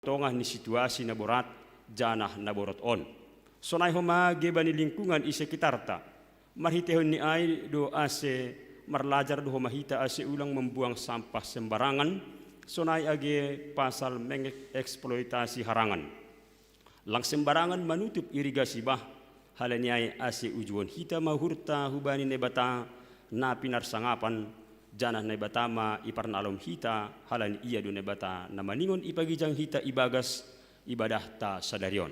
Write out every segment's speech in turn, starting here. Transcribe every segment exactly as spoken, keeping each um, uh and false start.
tongah ni situasi na borat janah na borot on. Sonai homa geba ni lingkungan i sekitarta. Marhiteihon ni ai do ase marlajar do homa hita ase ulang mambuang sampah sembarangan, sonai age pasal mengeksploitasi harangan. Lang sembarangan manutup irigasi bah, halani ai ase ujuon hita ma uhurta hubani Naibata na pinarsangapan, janah Naibata ma iparnalom hita, halani ia do Naibata na maningon ipagijang hita ibagas ibadahta sadari on.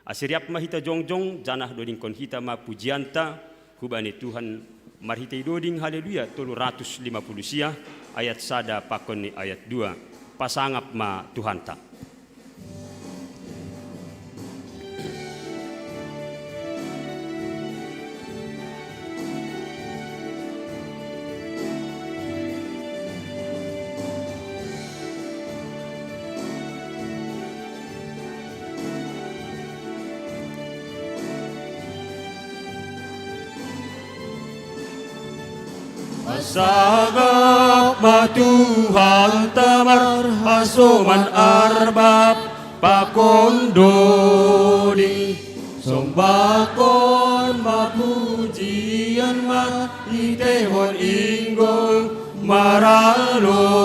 Ase riap ma hita jongjong, janah dodingkon hita ma pujianta hubani Tuhan marhitei doding Haleluya tolu ratus lima puluh sia, ayat sada pakon ni ayat dua. Pasangap ma Tuhanta. Pasangap ma Tuhanta marhasoman, arbab pakon doding, sombahkon ma, pujian ma, hiteihon inggol maraloli.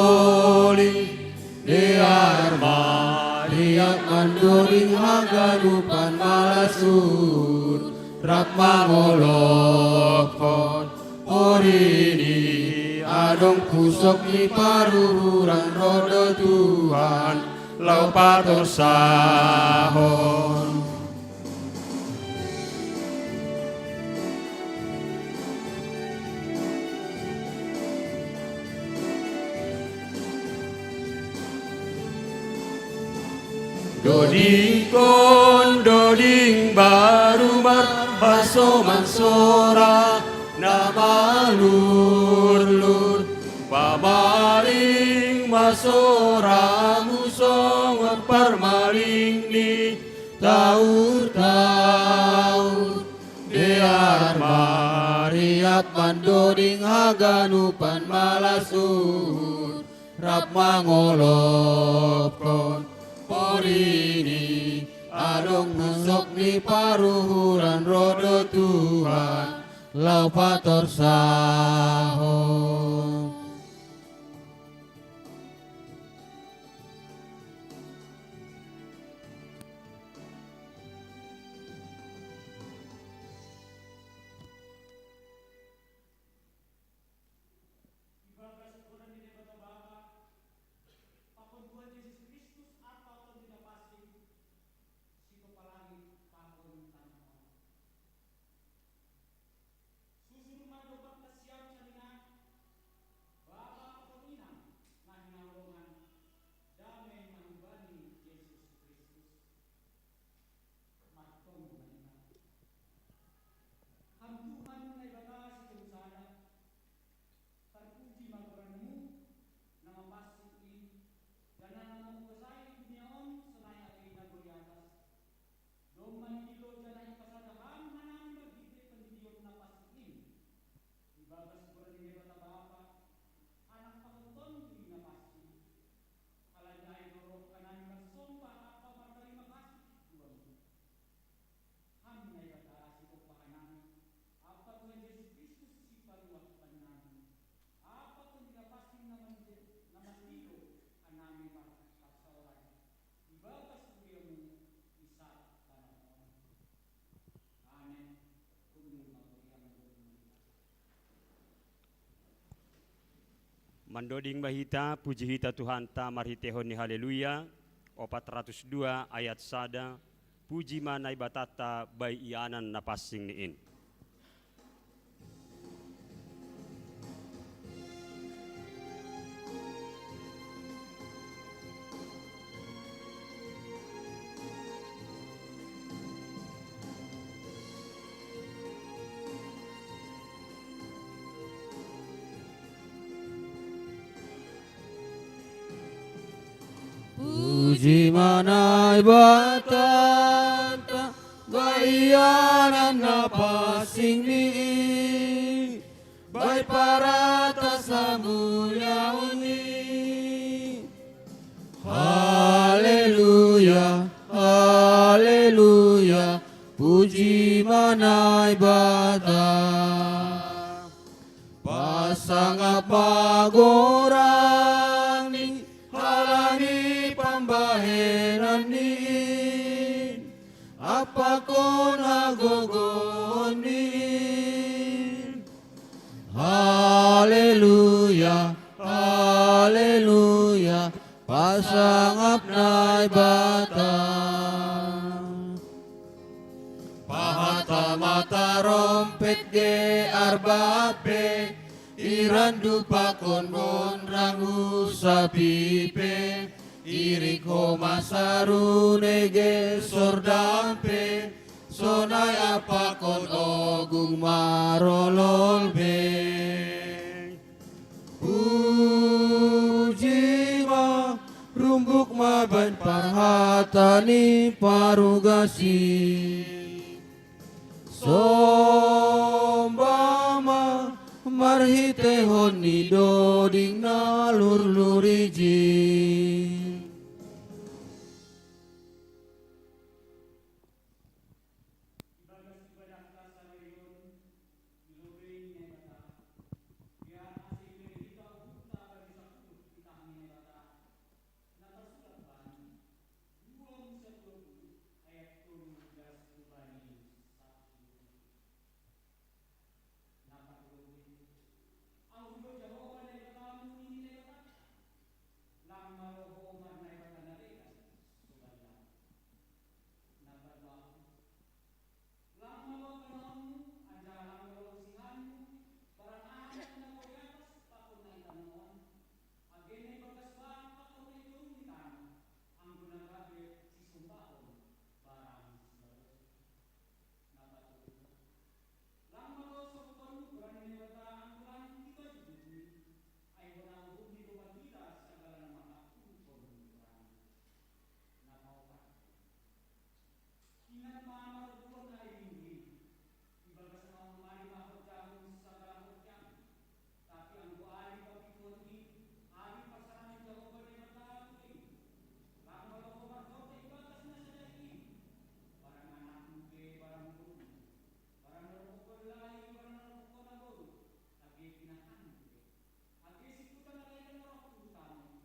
Dear ma riap mandoding haganupan, malas uhur rap mangolophon. Porini adong pusok ni paruhuran, roh do Tuhan laho patorsahon. Dodingkon doding baru marhasoman, sora na malurlur. Pamaling ma soramu songon parmaling ni taurtaur. Dear ma riap mandoding haganupan, malas uhur rap mangolophon. Porini adong pusok ni paruhuran, roh do Tuhan laho patorsahon. Ibagas goran ni Debata Bapa, pakon Tuhan Jesus Kristus, ampa Tonduy Napansing, sipalangit pakon tanoh on. Susur ma dompak nasiam sanina, bapa pakon inang na hinaholongan, dame na humbani Jesus Kristus. Martonggo ma hita. Ham Tuhan Naibata sitolu sada, tarpuji ma goranMu, na mapansing i, janah na mangkuasai dunia on sonai age i nagori atas. Domma idilo janah ipasada Ham hanami marhitei pandidion na pansing in. Ibagas goran ni Debata Bapa, Anak pakon Tonduy Napansing. Halani ai do roh hanami marsombah ampa martarima kasih tu Bamu. Ham Naibata sitompa hanami, ampa Tuhan Jesus Kristus sipaluah bannami, ampa Tonduy Napansing na mande-, na mandilo hanami marhasaoran, ibagas huria-Mu i sab tanoh on. Amen. Mandoding ma hita, puji hita Tuhanta marhiteihon ni Haleluya, opat ratus dua ayat sada, puji ma Naibatanta bai ianan na pansing ni in. Puji ma Naibatanta, bai ianan na pansing ni i, bai paratas hamuliaon ni. Haleluya. Naibata. Pasangap magorang ni halani pambahenan ni in, apakon hagogoon ni in. Haleluya, haleluya, pasangap Naibata. Pahata matarompet ge arbape, irandu pakon bonrangu sapipe, irik ho masarune ge sordampe, sonai apakon ogung marolol be. Puji ma, rumbuk ma baen parhata ni parugasi. Somba ma marhitehon ni doding na lurluriji. Lang malo kanoanmu, anjaha lang malo usihanmu, barang aha na pinapori atas pakon na i tanoh on, age na ibagas bat pakon na i toruh ni tanoh, anggo na gabe sisombahon barang sisombaon. Na patoluhon, lang malo sobutonmu goran ni Naibata anggo lang dipajujuhmi, ai hona uhurni do banta sagala na manghampulhon goranmu. Na paopathon, Ingat ma margogohon ari Minggu in, ibagas na umari ma horjahon sagala horjam, tapi anggo ari papitu in, ari parserahan ni Jahowa Naibata do i. Lang malo ho marhorja ibagas na sadari in, barang anakmu pe barang borumu, barang na dob ho lahi barang na dob ho na boru, age pinahanmu pe, age siputa na lae na roh tu hutamu,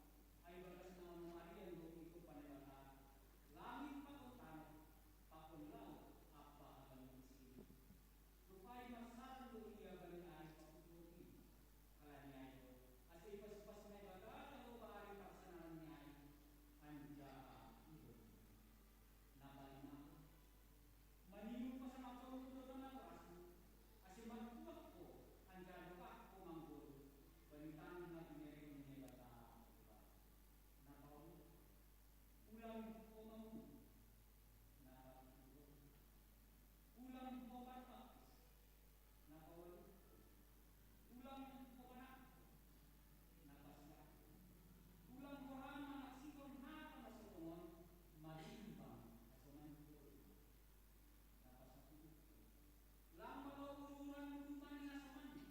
ai bagas na manuarian do i tu panebata, langit pakon tanoh, pakon laut ampa haganup isina. Rupai marsalan do ia bani ari paputuon i. Halani ai do, ase ipasupasu Naibata Jahowa ari parserahan ni ari, anjaha ihou. Na palimahon, maningon pasangaphonmu do tanoh borasmu, ase martuah ho, anjaha dokah ho manggoru, bani tanoh na binerehon ni Naibata Jahowa. Na paonom, ulang ho mangolu. Na patoluhon, ulang ho marbaptis. Na paolimhon, ulang ho manangko. Na pasampuluhon, ulang ho ra manaksihon hata na so tongon, marimbang hasoman ni jolma. Na pasapuluhon, lang malo ururan ururan ni hasomanmu.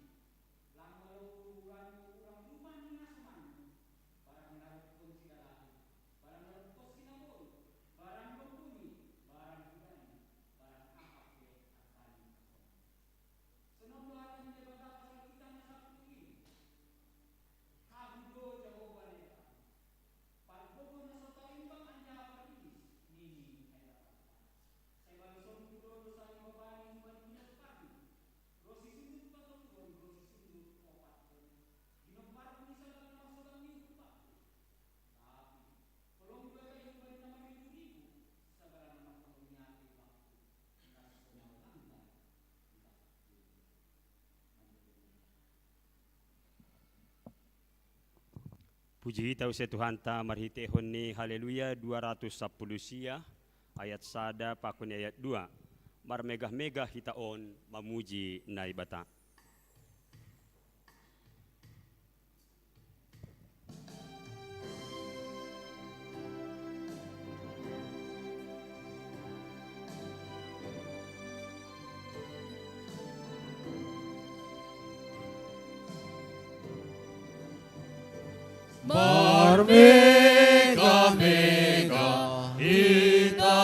Lang malo ururan ururan ururan ni hasomanmu. Barang na dob ho sidalahi, barang na dob ho sinaboru, barang dombuni, barang hudani, barang aha pe arta ni hasomanmu. Sonon do hata ni Naibata pasal hita na sapuluh i. Ahu do Jahowa Naibata, pargogoh na so tarimbang anjaha pariris, nini Naibata. Sai balosonku do dosa ni bapa ni humbani ginomparmu, ronsi sundut patoluhon, ronsi sundut opathon, ginomparmu ni sagala na marsogang ni umpatku. Tapi holong Debata i humbani na marriburibu, sagala na martonggo ni ateateku, na so marlanggar. Puji hita use Tuhanta marhiteihon ni Haleluya dua ratus sapuluh sia, ayat sada pakon ayat dua. Marmegah-megah hita on mamuji Naibata. Marmegah-megah hita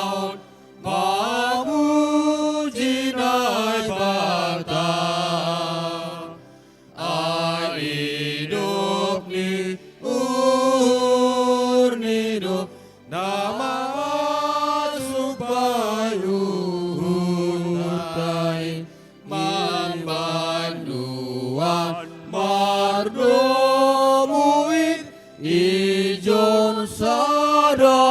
on mamuji Idup ni uhur ni do na masupai uhur tai man banduan mardomuit ijon sadarion,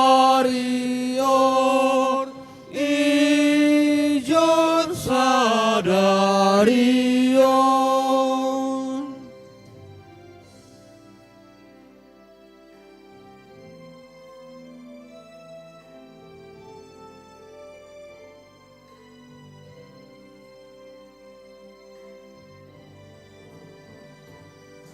ijon sadarion.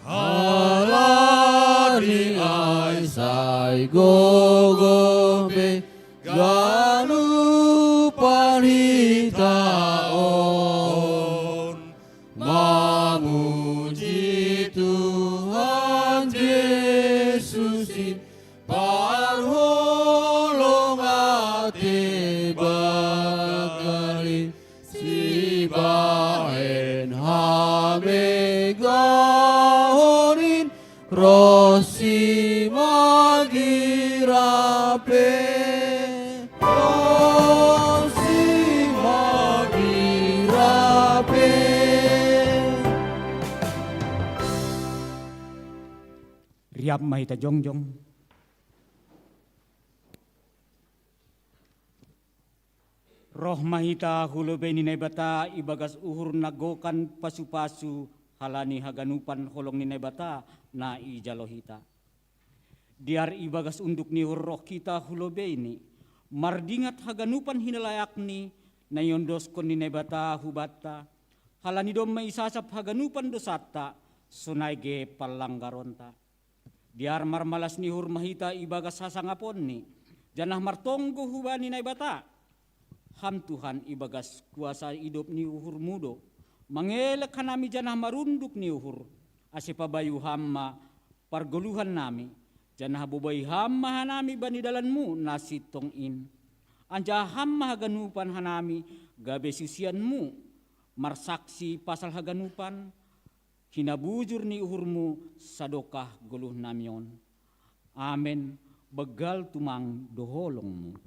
Halani ai sai gogo pe ganupan hita on mamuji Tuhan Yesus in parholong ate bakalin sibahen hamegahon in rosi magira pe, rosi magira pe. Riap ma hita jongjong. Roh ma hita hu lobei ni Naibata ibagas uhur na gokan pasu-pasu halani haganupan holong ni Naibata na ijalo hita. Dear ibagas unduk ni uhur roh hita hu lobeini, mardingat haganupan hinalaiakni na iondoskon ni Naibata hubanta, halani domma isasap haganupan dosanta, sonai ge pallanggaronta. Dear marmalas ni uhur ma hita ibagas hasangaponni, janah martonggo hubani Naibata. Ham Tuhan ibagas kuasa idop ni uhurmu do mangelek hanami janah marunduk ni uhur, ase pabayu Ham ma pargoluhannami, janah bobei Ham ma hanami bani dalanmu na sintong in. Anjaha Ham ma haganupan hanami gabe susianmu, marsaksi pasal haganupan, hinabujur ni uhurmu sadokah goluhnami on. Amen. Banggal tumang do holongmu.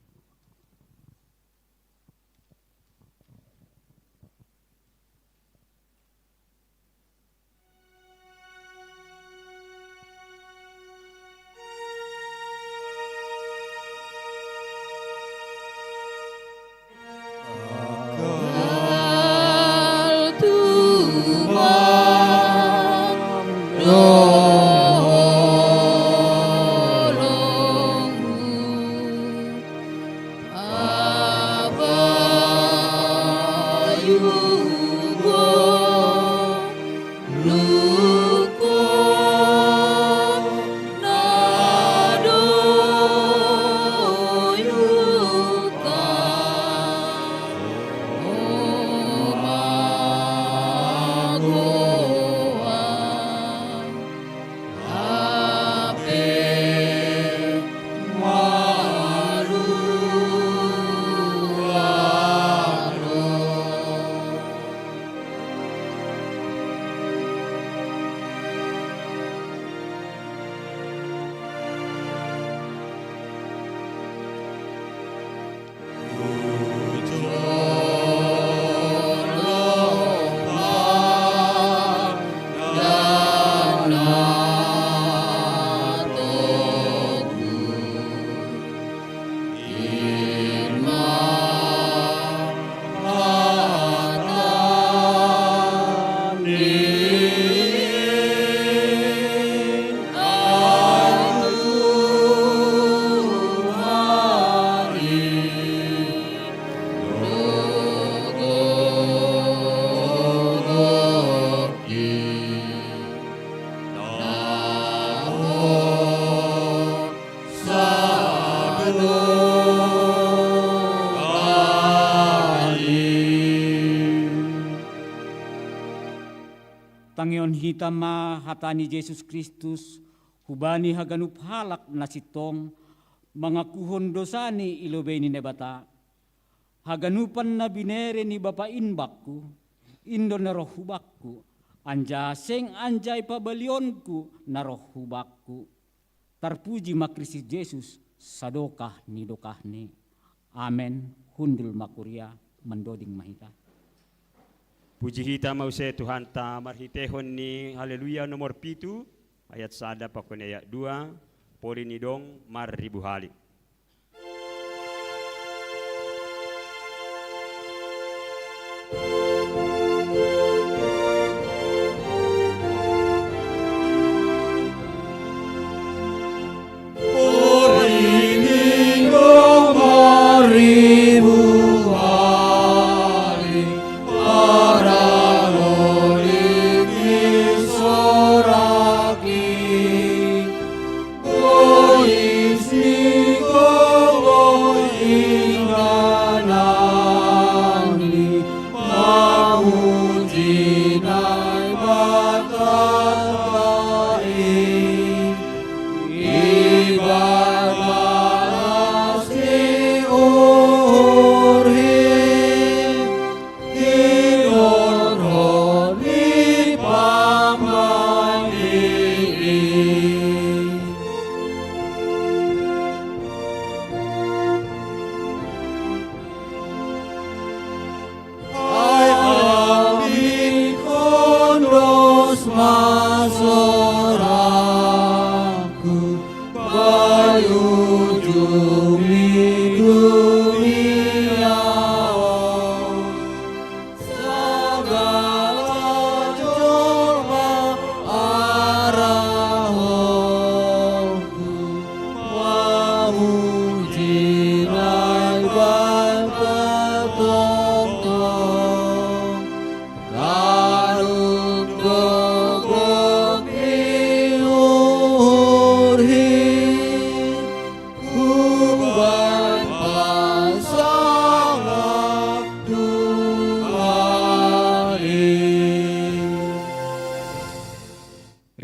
Tangihon hita ma hata ni Jesus Kristus hubani haganup halak na sintong mangakuhon dousani i lobei ni Naibata. Haganupan na binere ni Bapa in bakku, in do na roh hu bakku. Anjaha seng anjai pabalionku na roh hu bakku. Tarpuji ma Kristus Jesus, sadokah ni dokahni. Amen. Hundul ma kuria, mandoding ma hita. Puji hita ma use Tuhanta marhitehon ni Haleluya nomor pitu, ayat sada pakon ayat dua, pori ni dong marribu hali.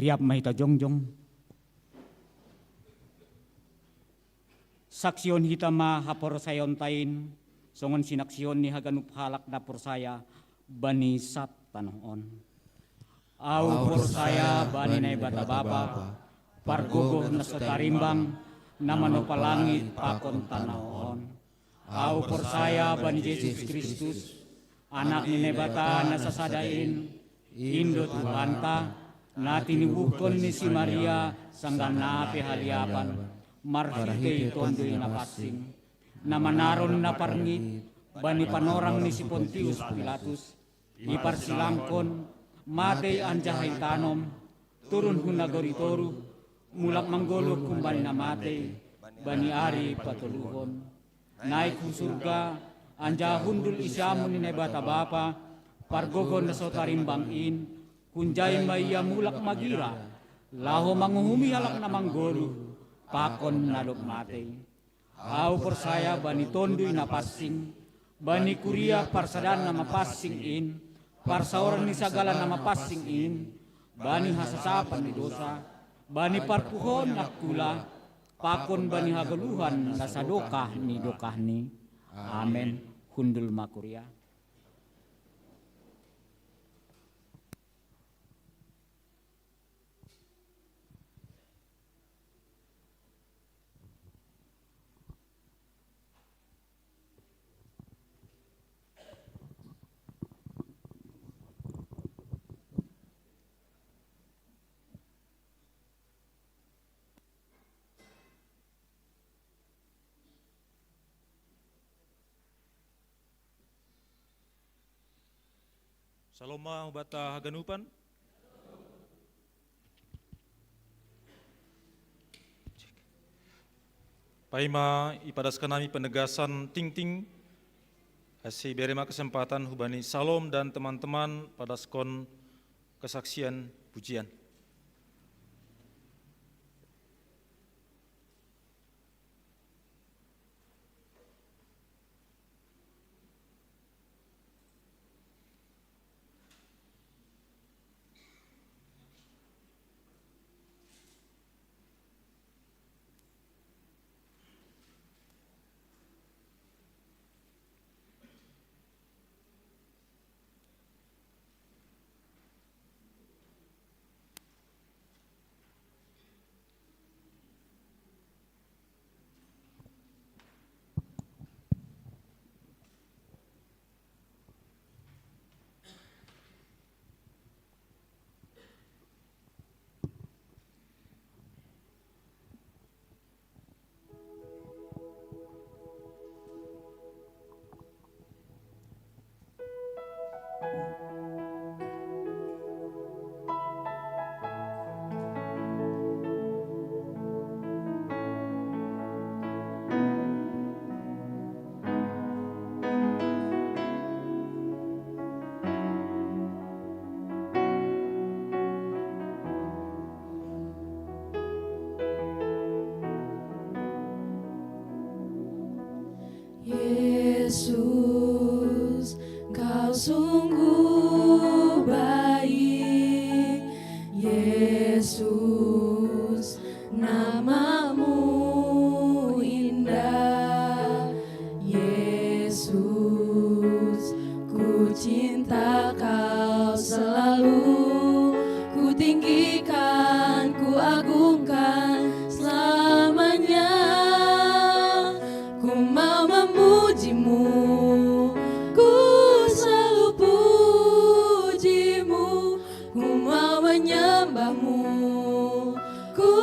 Riap ma hita jongjong. Saksihon hita ma haporsayaonta in, songon sinaksihon ni haganup halak na porsaya bani sab tanoh on. Ahu porsaya bani Naibata Bapa, pargogoh na so tarimbang, na manopa langit pakon tanoh on. Ahu porsaya bani Jesus Kristus, Anak ni Naibata na sasada in, in do Tuhanta, na tinubuhkon ni si Maria sanggah na pe haliapan, marhitei Tonduy Napansing, na manaron na parngit bani panorang ni si Pontius Pilatus, diparsilangkon, matei anjaha itanom, turun hu nagori toruh, mulak manggoluh humbani na matei, bani ari patoluhon. Naik hu surga, anjaha hundul i siamun ni Naibata Bapa, pargogoh na so tarimbang in, hunjai ma ia mulak magira, laho manguhumi halak na manggoluh, pakon na dob matei. Ahu porsaya bani Tonduy Napansing, bani kuria parsadaan na mapansing in, parsaoran ni sagala na mapansing in, bani hasasapan ni dosa, bani parpuhoon angkula, pakon bani hagoluhan na sadokah ni dokahni. Amen. Hundul ma kuria. Salom ma hubanta haganupan. Paima ipadaskan hami penegasan tingting, ase ibere ma kesempatan hubani Salom dan teman-teman padaskon kesaksian pujian. Yesus, namamu indah. Yesus, ku cinta kau selalu. Ku tinggikan, ku agungkan selamanya. Ku mau memujimu, ku selalu pujimu. Ku mau menyembahmu, ku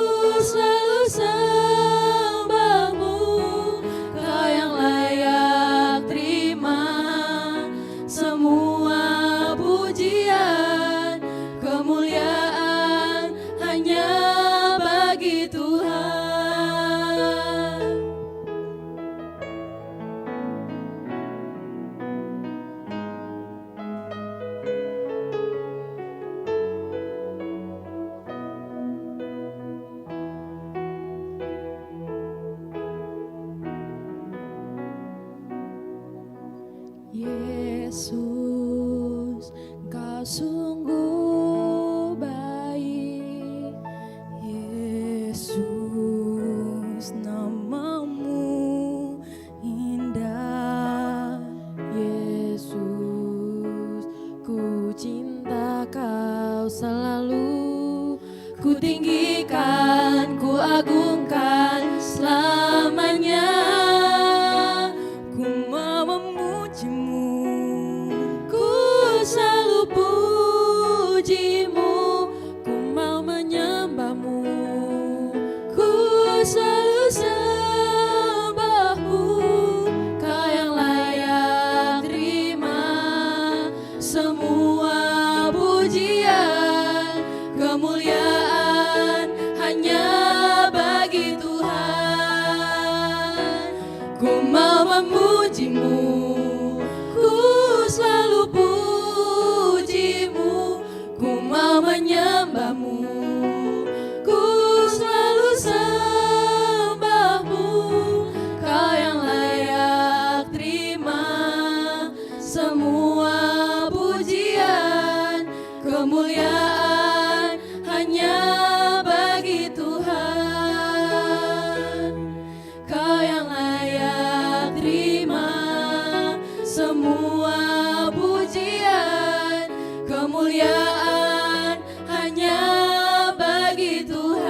selalu sembahmu. Kau yang layak terima semua pujian, kemuliaan hanya bagi Tuhan. Yesus, kau sungguh baik. Yesus, namamu indah. Yesus, ku cinta kau selalu. Ku tinggikan, ku agungkan selamanya. Ku mau memujimu, ku selalu pujimu. Ku mau menyembahmu, ku selalu sembahmu. Kau yang layak terima semua pujian, kemuliaan hanya bagi Tuhan. Ku mau memujimu, ku selalu pujimu. Ku mau menyembahmu, ku selalu sembahmu. Kau yang layak terima semua pujian, kemuliaan hanya bagi Tuhan. Kau yang layak terima semua pujian, kemuliaan hanya bagi Tuhan.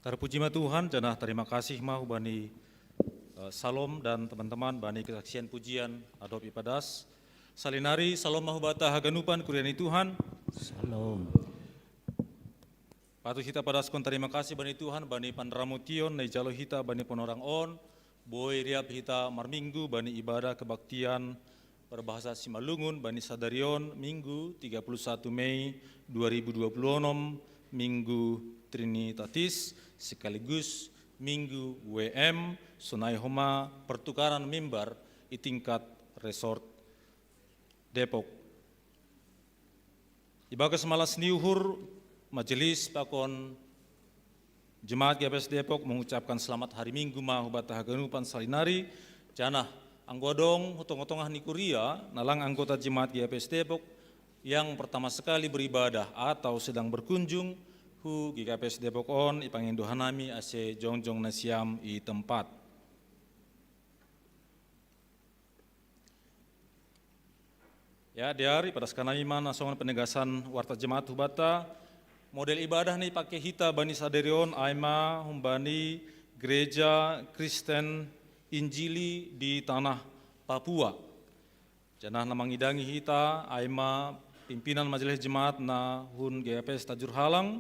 Tarpuji ma Tuhan, janah tarima kasih ma hubani, eh, Salom dan teman-teman bani kesaksian pujian Adopi Padas. Salinari, Salom ma hubata haganupan kuria ni Tuhan. Salom. Patut hita padaskon tarima kasih bani Tuhan, bani panramotion na ijalo hita bani panorang on, boi riap hita marminggu bani ibadah kebaktian berbahasa Simalungun bani sadari on, Minggu tiga puluh satu Mei dua ribu dua puluh enam, Minggu Trinitatis, sekaligus Minggu W M, sonai homa pertukaran mimbar i tingkat resort Depok. Ibagas malas ni uhur, majelis pakon jemaat G P S Depok mengucapkan selamat hari Minggu ma hubata haganupan salinari, janah anggo adong hu tongah-tongah ni kuria, na lang anggota jemaat G P S Depok yang pertama sekali beribadah atau sedang berkunjung hu G K P S Depok on, ipangindohan nami ase jongjong nasiam i tempat. Ya, dear, ipadaskan nami ma na songon penegasan warta jemaat hubata, model ibadah na ipake hita bani sadari on ai ma humbani Gereja Kristen Injili di Tanah Papua. Janah na mangidangi hita ai ma pimpinan majelis jemaat na hun G P S Tajur Halang.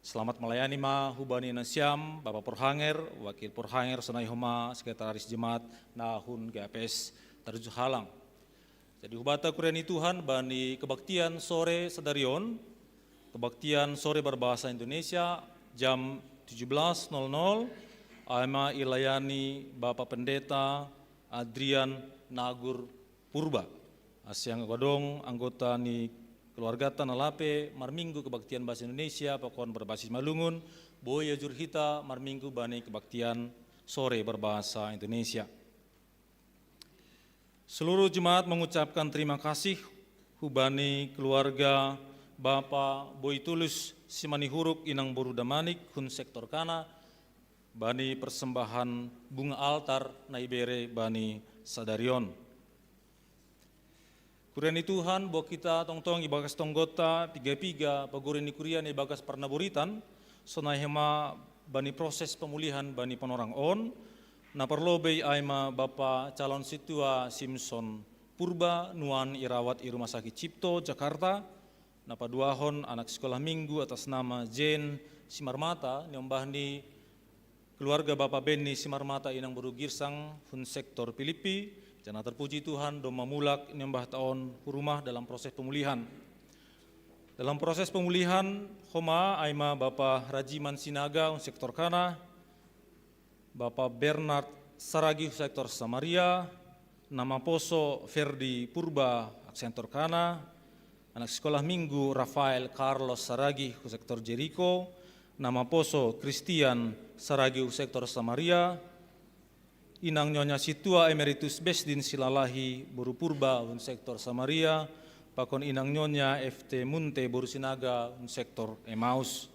Selamat melayani ma hubani nasiam, Bapa Porhanger, Wakil Porhanger, sonai homa sekretaris jemaat na hun G P S Tajur Halang. Jadi hubata kuria ni Tuhan bani kebaktian sore sadari on, kebaktian sore berbahasa Indonesia jam tujuh belas nol nol, ai ma ilayani Bapak Pendeta Adrian Nagur Purba. Ase anggo adong anggota ni keluargata na lape marminggu kebaktian bahasa Indonesia pakon berbasis Malungun, Boi ajur hita marminggu bani kebaktian sore berbahasa Indonesia. Seluruh jemaat mengucapkan terima kasih hubani keluarga Bapa Boy Tulus Simanihuruk inang boru Damanik hun sektor Kana bani persembahan bunga altar na ibere bani sadari on. Kuria ni Tuhan, buat hita tongtong ibagas tonggota piga-piga pagori ni kuria na ibagas parnaboritan, sonai homa bani proses pemulihan bani panorang on, na parlobei ai ma Bapa calon sintua Simson Purba nuan irawat i Rumah Sakit Cipto, Jakarta, na paduahon anak sekolah minggu atas nama Jane Simarmata, niombah ni keluarga Bapa Benny Simarmata inang boru Girsang hun sektor Pilipi, janah terpuji Tuhan domma mulak niombah ta on hu rumah dalam proses pemulihan. Dalam proses pemulihan, homa ai ma Bapa Rajiman Sinaga hun sektor Kana, Bapa Bernard Saragi hu sektor Samaria, na maposo Ferdi Purba hu sektor Kana, anak sekolah minggu Rafael Carlos Saragi hu sektor Jeriko, na maposo Christian Saragi hu sektor Samaria, inang nyonya sintua emeritus Besdin Silalahi boru Purba hun sektor Samaria, pakon inang nyonya F T Munte boru Sinaga hun sektor Emaus.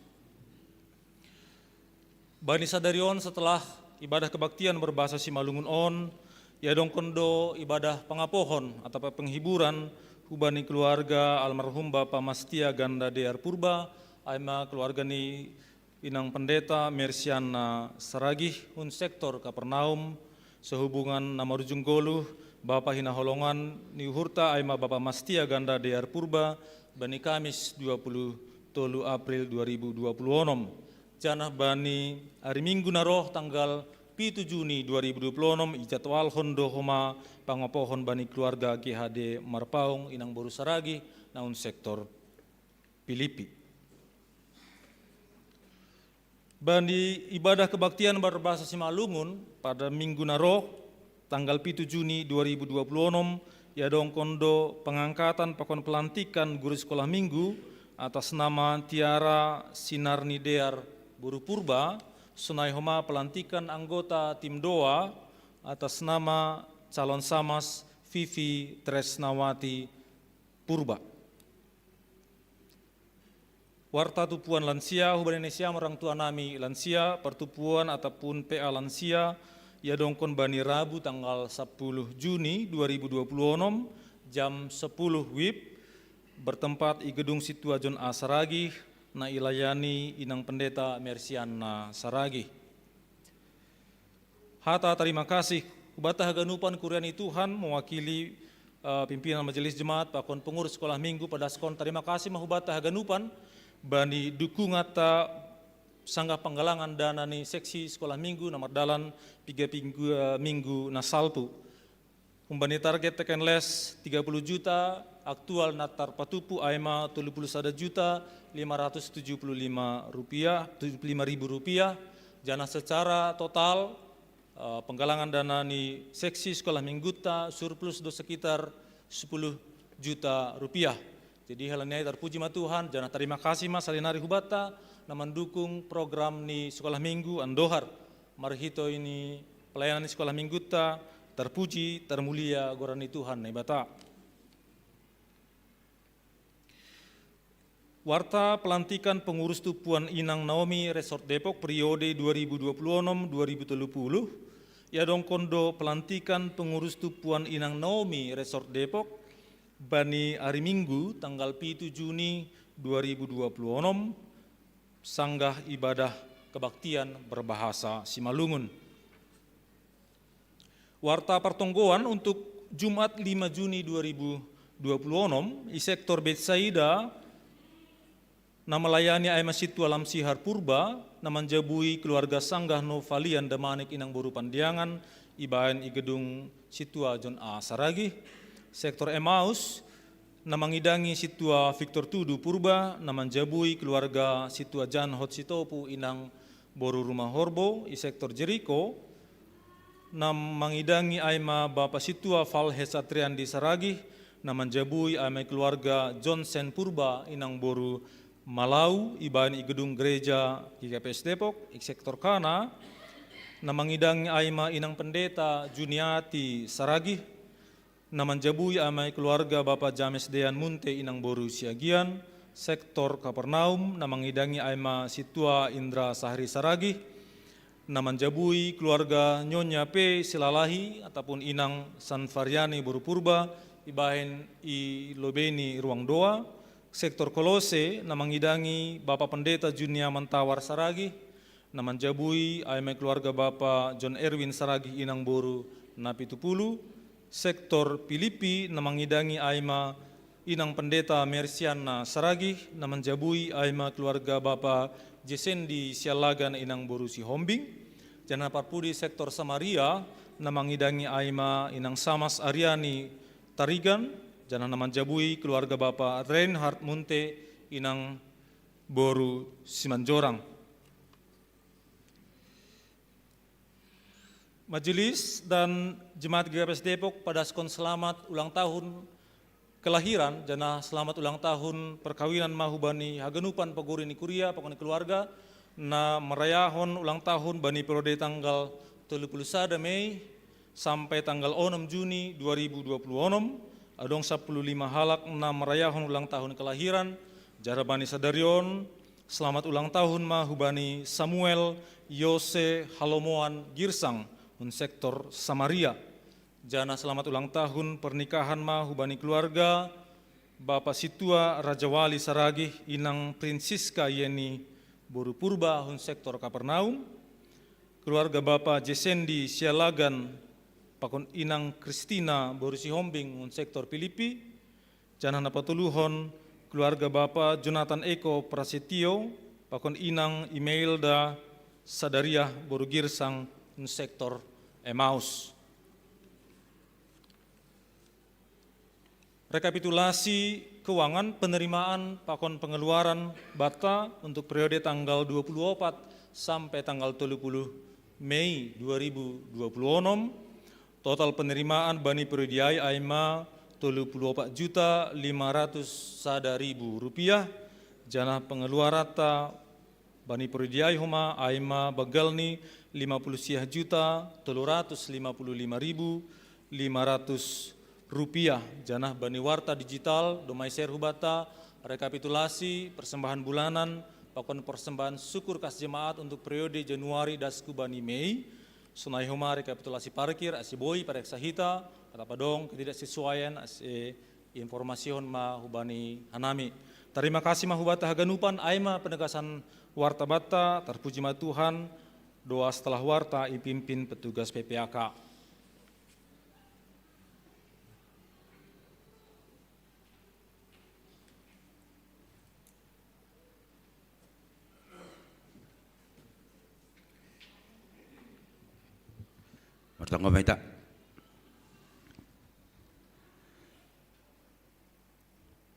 Bani sadari on setelah ibadah kebaktian berbahasa Simalungun on, iadongkon do ibadah pangapohon atau penghiburan hubani keluarga almarhum Bapa Mastia Ganda Dear Purba, ai ma keluarga ni inang pendeta Mersiana Saragih hun sektor Kapernaum, sehubungan na marujung goluh, Bapa hinaholongan ni uhurta ai ma Bapa Mastia Ganda Dear Purba, bani Kamis dua puluh tolu April dua ribu dua puluh onom. Janah bani ari Minggu na roh tanggal pitu Juni dua ribu dua puluh onom ijadwalhon do homa pangapohon bani keluarga G H D Marpaung inang boru Saragih na hun sektor Pilipi. Bani ibadah kebaktian berbahasa Simalungun pada Minggu na roh, tanggal pitu Juni dua ribu dua puluh onom, iadongkon do pengangkatan pakon pelantikan guru sekolah minggu atas nama Tiara Sinarni Dear boru Purba, sonai homa pelantikan anggota tim doa atas nama calon samas Vivi Tresnawati Purba. Warta tupuan lansia hubani nasiam orang tua nami lansia, pertupuan ataupun P A lansia, iadongkon bani Rabu tanggal sepuluh Juni dua ribu dua puluh onom, jam sepuluh wib, bertempat i gedung sintua John A Saragih, na ilayani inang pendeta Mersiana Saragih. Hata tarima kasih hubata haganupan kuria ni Tuhan mewakili uh, pimpinan majelis jemaat pakon pengurus sekolah minggu padaskon tarima kasih ma hubata haganupan bani dukungan ta sanggah panggalangan dana ni seksi sekolah minggu na mardalan piga minggu, uh, minggu na salpu. Humbani target teken les tiga puluh juta, aktual na tarpatupu ai ma tolu puluh sada juta lima ratus tujuh puluh lima rupiah, tujuh puluh lima ribu rupiah, janah secara total uh, penggalangan dana ni seksi sekolah mingguta surplus do sekitar sepuluh juta rupiah. Jadi hal ini tarpuji ma Tuhan, janah tarima kasih ma salinari hubata na mendukung program ni sekolah minggu andohar. Marhito ini pelayanan ni sekolah mingguta, terpuji, termulia goran ni Tuhan Naibata. Warta pelantikan pengurus tupuan Inang Naomi Resort Depok periode dua ribu dua puluh enam dua ribu tiga puluh, iadongkon do pelantikan pengurus tupuan Inang Naomi Resort Depok bani hari Minggu tanggal pitu Juni dua ribu dua puluh enam, sanggah ibadah kebaktian berbahasa Simalungun. Warta pertonggoan untuk Jumat lima Juni dua ribu dua puluh enam, i sektor Betsaida na melayani ai ma sintua Lamsihar Purba, na manjabui keluarga sanggah Novalian Damanik inang boru Pandiangan, ibaen i gedung sintua John A Saragih, sektor Emaus, na mangidangi sintua Victor Tudu Purba, na manjabui keluarga sintua Jan Hot Sitopu inang boru Rumah Horbo, i sektor Jeriko, na mangidangi ai ma bapa sintua Fal Hesatrian di Saragih, na manjabui ai ma keluarga Johnson Purba inang boru Malau ibaen i gedung gereja G K P S Depok, i sektor kana, na mangidangi ai ma inang pendeta Juniati Saragih, na manjabui ai ma i keluarga Bapa James Dean Munte inang boru Siagian, sektor Kapernaum, na mangidangi ai ma sintua Indra Sahri Saragih, na manjabui keluarga Nyonya P Silalahi ataupun inang Sanvariani boru Purba, ibaen i lobei ni ruang doa, sektor Kolose, na mangidangi Bapa Pendeta Junia Mantawar Saragih, na manjabui ai ma i keluarga Bapa John Erwin Saragih inang boru na pitu puluh, sektor Pilipi, na mangidangi ai ma inang pendeta Mersiana Saragih, na manjabui ai ma keluarga Bapa Jesendi Sialagan inang boru Sihombing, janah parpudi sektor Samaria, na mangidangi ai ma inang Samas Ariani Tarigan, janah na manjabui keluarga Bapa Reinhard Munte inang boru Simanjorang. Majelis dan jemaat G K P S Depok padaskon selamat ulang tahun kelahiran, janah selamat ulang tahun perkawinan ma hubani haganupan pagori ni kuria, pakon ni keluarga, na marayahon ulang tahun bani periode tanggal tolu puluh sada Mei sampai tanggal onom Juni dua ribu dua puluh onom, adong sapuluh lima halak na marayahon ulang tahun kelahiran, janah bani sadari on, selamat ulang tahun ma hubani Samuel Yose Halomoan Girsang, hun sektor Samaria. Janah selamat ulang tahun pernikahan ma hubani keluarga Bapa Situa Rajawali Saragih inang Prinsiska Yeni boru Purba hun sektor Kapernaum, keluarga Bapa Jesendi Sialagan pakon inang Kristina boru Sihombing hun sektor Pilipi, janah na patoluhon keluarga Bapa Jonathan Eko Prasetyo pakon inang Imelda Sadariah boru Girsang hun sektor Emaus. Rekapitulasi keuangan penerimaan pakon pengeluaran banta untuk periode tanggal dua puluh opat sampai tanggal tolu puluh Mei dua ribu dua puluh onom, total penerimaan bani periode ai ai ma tolu puluh opat juta lima ratus sada ribu rupiah, janah pengeluaranta bani periode ai homa ai ma banggal ni lima puluh siah juta tolu ratus lima puluh lima ribu lima ratus rupiah, janah bani warta digital domai share hubanta rekapitulasi persembahan bulanan pakon persembahan syukur kas jemaat untuk periode Januari dasku bani Mei, sonai homa rekapitulasi parkir ase boi pareksa hita, atap adong ketidaksesuaian ase iinformasihon ma hubani hanami. Tarima kasih ma hubanta haganupan, ai ma penegasan warta banta, tarpuji ma Tuhan, doa setelah warta ipimpin petugas P P A K. Martonggo ma hita.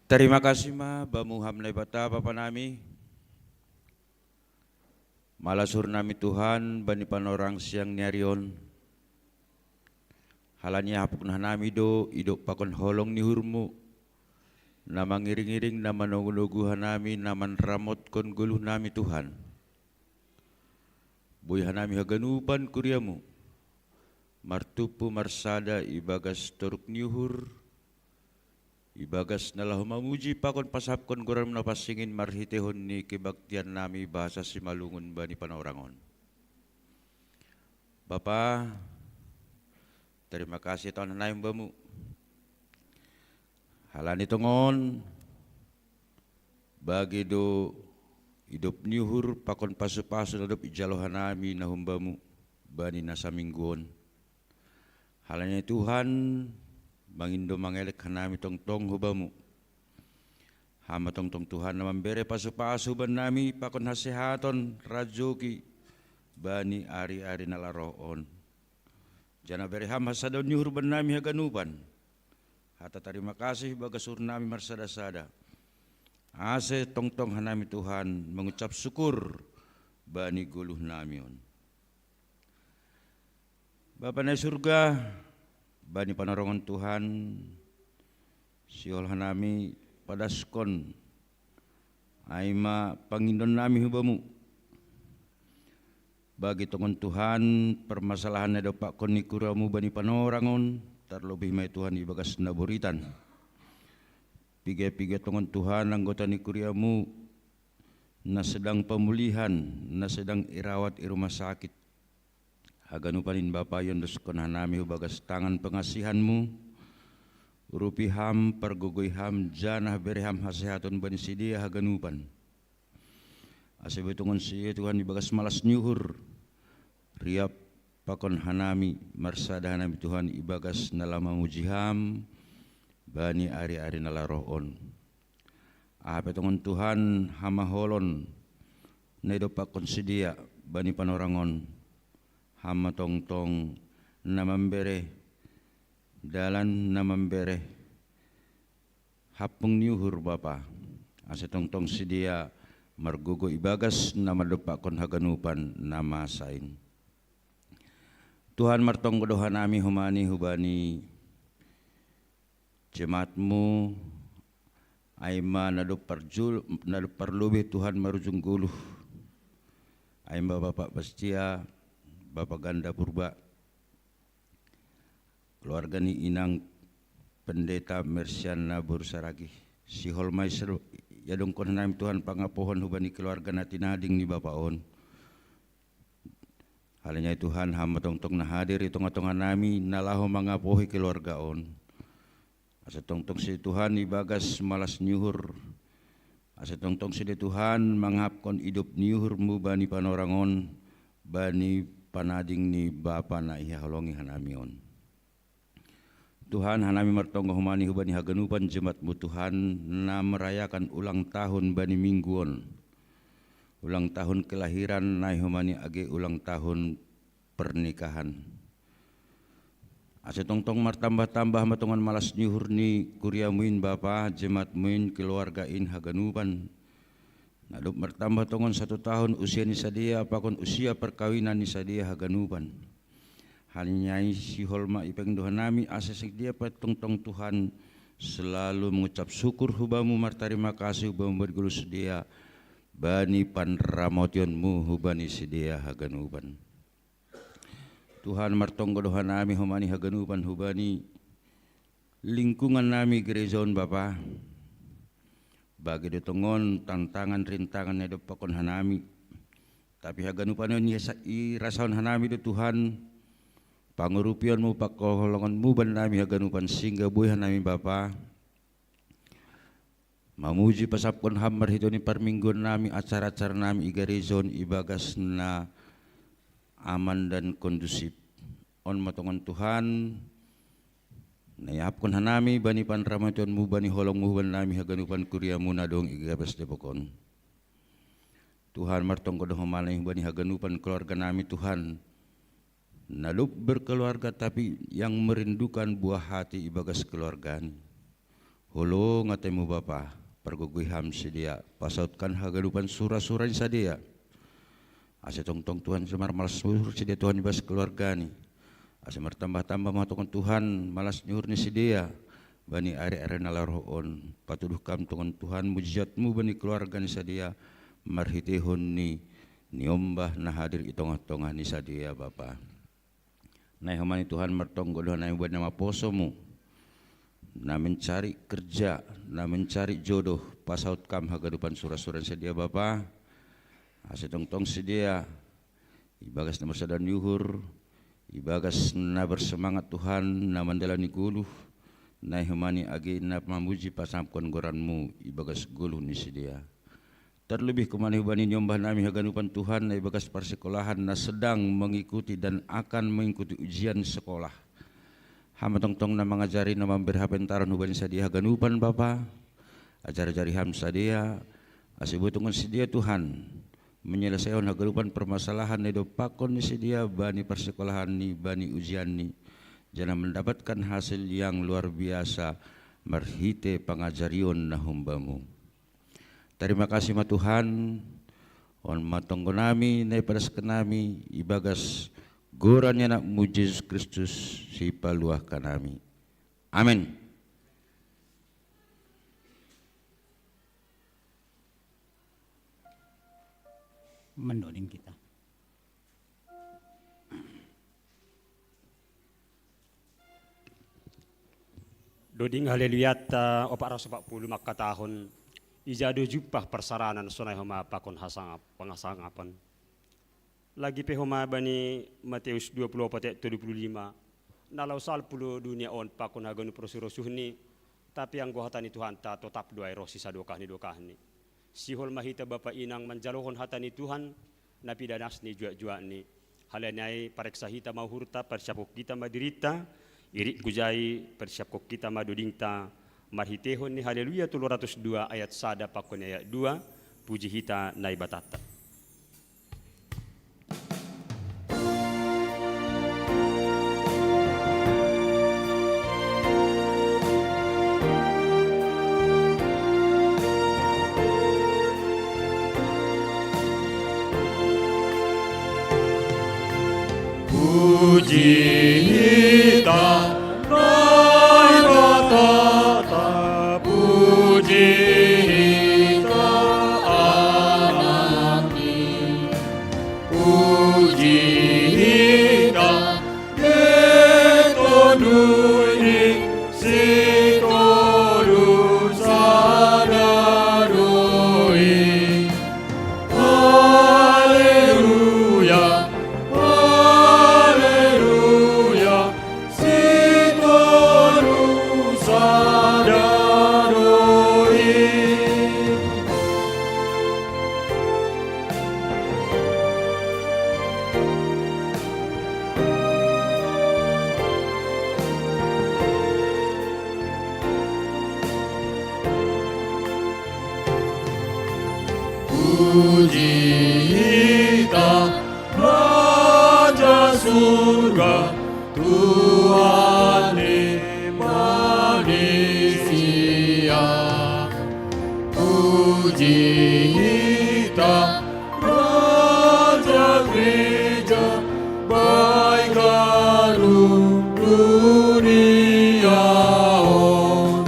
Tarima kasih ma Bamu Ham Naibata Bapa nami, malas uhur nami Tuhan bani panorang siang ni ari on, halani ahapkon hanami do idop pakon holong ni uhurMu, na mangiring-iring, na manogu-nogu hanami, na manramotkon goluh nami Tuhan. Boi hanami haganupan kuriaMu martumpu marsada ibagas toruk ni uhur, ibagas na laho mamuji pakon pasapkon goranMu na pansing in marhiteihon ni kebaktian nami bahasa Simalungun bani panorang on. Bapa, tarima kasih Tuhan hanami Bamu. Halani tongon bage do idop ni uhur pakon pasu-pasu na dob ijalo hanami na humbamu bani na saminggu on. Halani Tuhan, mangindo mangelek hanami tongtong hubamu. Hama tongtong Tuhan na mambere pasu-pasu bannami pakon hasehaton rajoki bani ari-ari na laroh on. Janah bere ham hasadaon ni uhur bannami haganupan. Hata tarima kasih bagas uhur nami marsada-sada. Ase tongtong hanami Tuhan mangucap syukur bani goluh nami on. Bapa na i surga, bani panarongon Tuhan, sihol hanami padaskon Ai ma pangindon nami hu Bamu. Bagi tongon Tuhan, permasalahan na dompakkon ni kuriamu bani panorang on, tarlobih ma i Tuhan ibagas na boritan. Piga-piga tongon Tuhan anggota ni kuriamu, na sedang pemulihan, na sedang irawat i rumah sakit. Haganupan in Bapa, iondoskon hanami hu bagas tangan pengasihanmu, urupi ham, pargogoi ham, janah bere ham hasehaton bani sidea haganupan. Ase boi tongon sidea Tuhan ibagas malas ni uhur, riap pakon hanami, marsada hanami Tuhan ibagas na laho mamuji ham, bani ari-ari na laho roh on. Aha pe tongon Tuhan hamaholon na idompakkon sidea bani panorang on, ham ma tongtong na mambere dalan, na mambere hampung ni uhur Bapa, ase tongtong sidea margogo ibagas na mandompakkon haganupan na masa in. Tuhan, martonggo do hanami homani hubani jemaatmu, ai ma na dob parjul-, na dob parlobei Tuhan marujung goluh, ai ma Bapak Bastia, Bapak Ganda Purba, keluarga ni inang Pendeta Mersiana boru Saragih. Sihol ma i sel-, iadongkon hanami Tuhan pangapohon hubani keluarga na tinading ni Bapa on. Halani ai Tuhan, ham ma tongtong na hadir i tongah-tongah nami, na laho mangapohi keluarga on. Ase tongtong sidea Tuhan ibagas malas ni uhur. Ase tongtong sidea Tuhan mangahapkon idop ni uhurmu bani panorang on, bani panading ni Bapa na ihaholongi hanami on. Tuhan, hanami martonggo homani hubani haganupan jemaatmu Tuhan, na merayakan ulang tahun bani minggu on. Ulang tahun kelahiran nai homani age ulang tahun pernikahan. Ase tongtong martambah-tambah ma tongon malas ni uhur ni kuriamu in Bapa, jemaatmu in, keluarga in haganupan. Na dob martambah tongon satu tahun usia ni sidea, pakon usia perkawinan ni sidea haganupan. Halani ai sihol ma i pangindo hanami ase sidea pe tongtong Tuhan selalu mengucap syukur hu Bamu, martarima kasih hu Bamu bani goluh sidea, bani panramotionmu hubani sidea haganupan. Tuhan, martonggo do hanami homani haganupan hubani lingkungan nami gereja on Bapa. Bage do tongon tantangan rintangan na idompakkon hanami. Tapi haganupan on iasa-, irasahon hanami do Tuhan pangurupionmu, panghaholongonmu bannami haganupan, sehingga boi hanami Bapa mamuji pasangapkon Ham marhitei ni parmingguon nami, acara-acara nami i gareja on ibagas na aman dan kondusif. On ma tongon Tuhan, na iahapkon hanami bani panramotionmu, bani holongmu bannami haganupan kuriamu na adong i gagas depok on. Tuhan, martonggo do homani hubani haganupan keluarga nami Tuhan, na dob berkeluarga tapi yang merindukan buah hati ibagas keluargani. Holong ataimu Bapa, pargogoi Ham sidea, pasautkan haganupan sura-sura ni sidea. Ase tongtong Tuhan, ase marmalas ni uhur sidea Tuhan ibagas keluargani. Ase martambah-tambah ma tongon Tuhan malas ni uhur ni sidea bani ari-ari na laho roh on. Patuduh Kam tongon Tuhan mujiatmu bani keluarga ni sidea marhiteihon ni niombah na hadir i tongah-tongah ni sidea Bapa. Nai homani Tuhan, martonggo do hanami bani na maposomu, na mencari kerja, na mencari jodoh, pasaut Kam haganupan sura-sura ni sidea Bapa. Ase tongtong sidea ibagas na marsada ni uhur, ibagas na bersemangat Tuhan, na mandalani goluh, nai homani age na mamuji pasangapkon goranmu ibagas goluh ni sidea. Tarlobih homani hubani niombah nami haganupan Tuhan na ibagas parsikolahan na sedang mengikuti dan akan mengikuti ujian sekolah. Ham ma tongtong na mangajari, na mambere hapentaron hubani sidea haganupan Bapa. Ajar-ajari Ham sidea, ase boi tongon sidea Tuhan menyelesaion haganupan permasalahan na idompakkon ni sidea bani parsikolahanni, bani ujianni, janah mendapatkan hasil yang luar biasa marhitei pangajarion na hum Bamu. Tarima kasih ma Tuhan, on ma tonggo nami na ipadaskon nami ibagas goran ni AnakMu Jesus Kristus, Sipaluah hanami. Amen. Menuding kita. Doding haleluyatta opat ratus empat puluh makkatahon, ija do jumpah parsaranan sonai homa pakon hasangap-, pangasangapan. Lagi pe homa bani Matius dua puluh opat ayat dua puluh lima, na lao salpu do dunia on pakon haganup rosuh-rosuhni, tapi anggo hata ni Tuhanta totap do ai ro sisadokah ni dokahni. Sihol ma hita bapa inang manjalohon hata ni Tuhan, na pidanasni juak-juakni. Halani ai pareksa hita ma uhurta, persiapkon hita ma dirinta, irik hujai persiapkon hita ma dodingta, marhitehon ni Haleluya tolu ratus dua ayat sada pakon ayat dua, puji hita Naibatanta. Puji hita Naibatanta, puji hita Anakni. Puji hita Tonduni, si tolu sada do i. Haleluya, haleluya, si tolu sada do i. Puji hita Raja Surga, Tuhan ni manusia. Puji hita Raja Gereja, baik harum dunia on.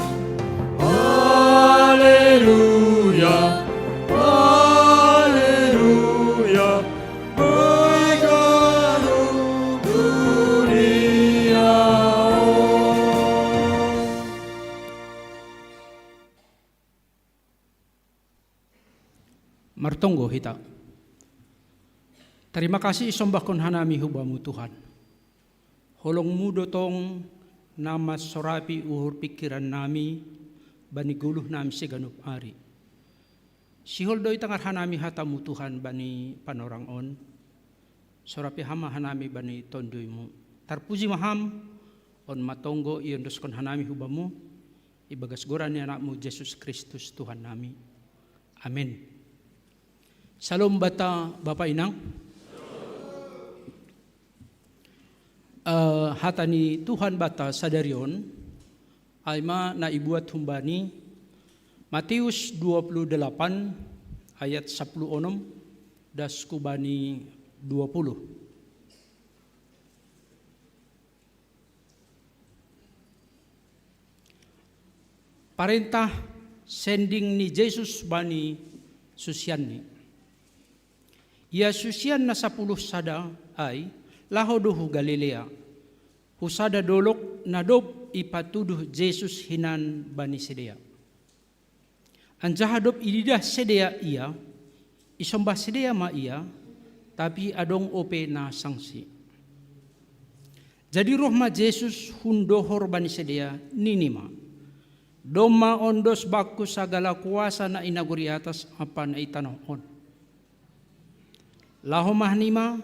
Haleluya, haleluya, baik harum dunia on. Martonggo hita. Tarima kasih isombahkon hanami hu Bamu Tuhan. HolongMu do tong na mansorapi uhur pingkiran nami bani goluh nami siganup ari. Sihol do itangar hanami hataMu Tuhan bani panorang on. Sorapi Ham ma hanami bani TonduyMu. Tarpuji ma Ham, on ma tonggo iondoskon hanami hu Bamu, ibagas goran ni AnakMu Jesus Kristus Tuhan nami. Amin. Syalom banta bapa inang. Eh, hata ni Tuhan banta sadari on, ai ma na ibuat humbani Matius dua puluh delapan ayat sapuluh onom das hu bani dua puluh. Parentah sending ni Jesus bani susianni. Ia susian na sapuluh sada ai laho do hu Galilea, hu sada dolok na dob ipatuduh Jesus hinan bani sidea. Anjaha dob ididah sidea Ia, isombah sidea ma Ia, tapi adong ope na sangsi. Jadi roh ma Jesus hun dohor bani sidea, nini ma: Domma ondos Bangku sagala kuasa na i nagori atas ampa na i tanoh on. Laho ma hanima,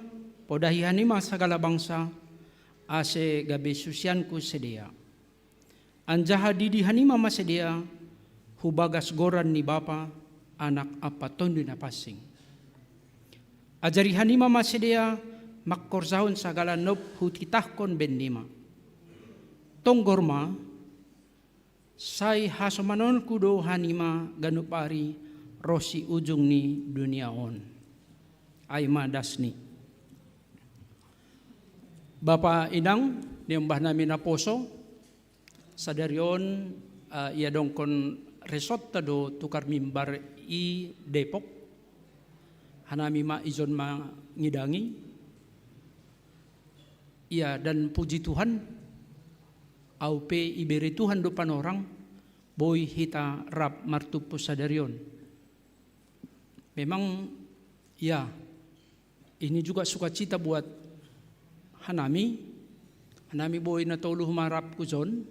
podahi hanima sagala bangsa, ase gabe susianKu sidea. Anjaha didi hanima ma sidea hu bagas goran ni Bapa, Anak ampa Tonduy Napansing. Ajari hanima ma sidea mangkorjahon sagala na dob Hutitahkon bennima. Tonggor ma, sai hasomanonKu do hanima ganup ari ronsi ujung ni dunia on. Ai ma dasni. Bapa inang, niombah nami naposo, sadari on, eh, iadongkon resortta do tukar mimbar i Depok. Hanami ma ijon mangidangi. Ya, dan puji Tuhan, au pe ibere Tuhan do panorang, boi hita rap martumpu sadari on. Memang, ya, ini juga sukacita buat hanami. Hanami boi na tolu ma rap hujon,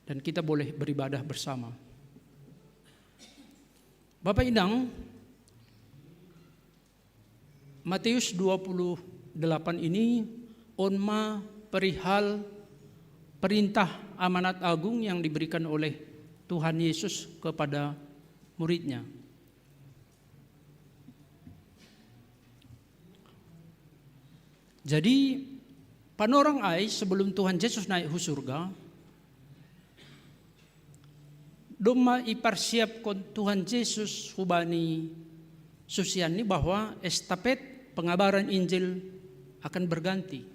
dan kita boleh beribadah bersama. Bapak Inang, Matius dua puluh delapan ini on ma perihal perintah amanat agung yang diberikan oleh Tuhan Yesus kepada muridnya. Jadi, panorang ai sebelum Tuhan Yesus naik hu surga, domma iparsiapkon Tuhan Yesus hubani susianni bahwa estafet pengabaran Injil akan berganti.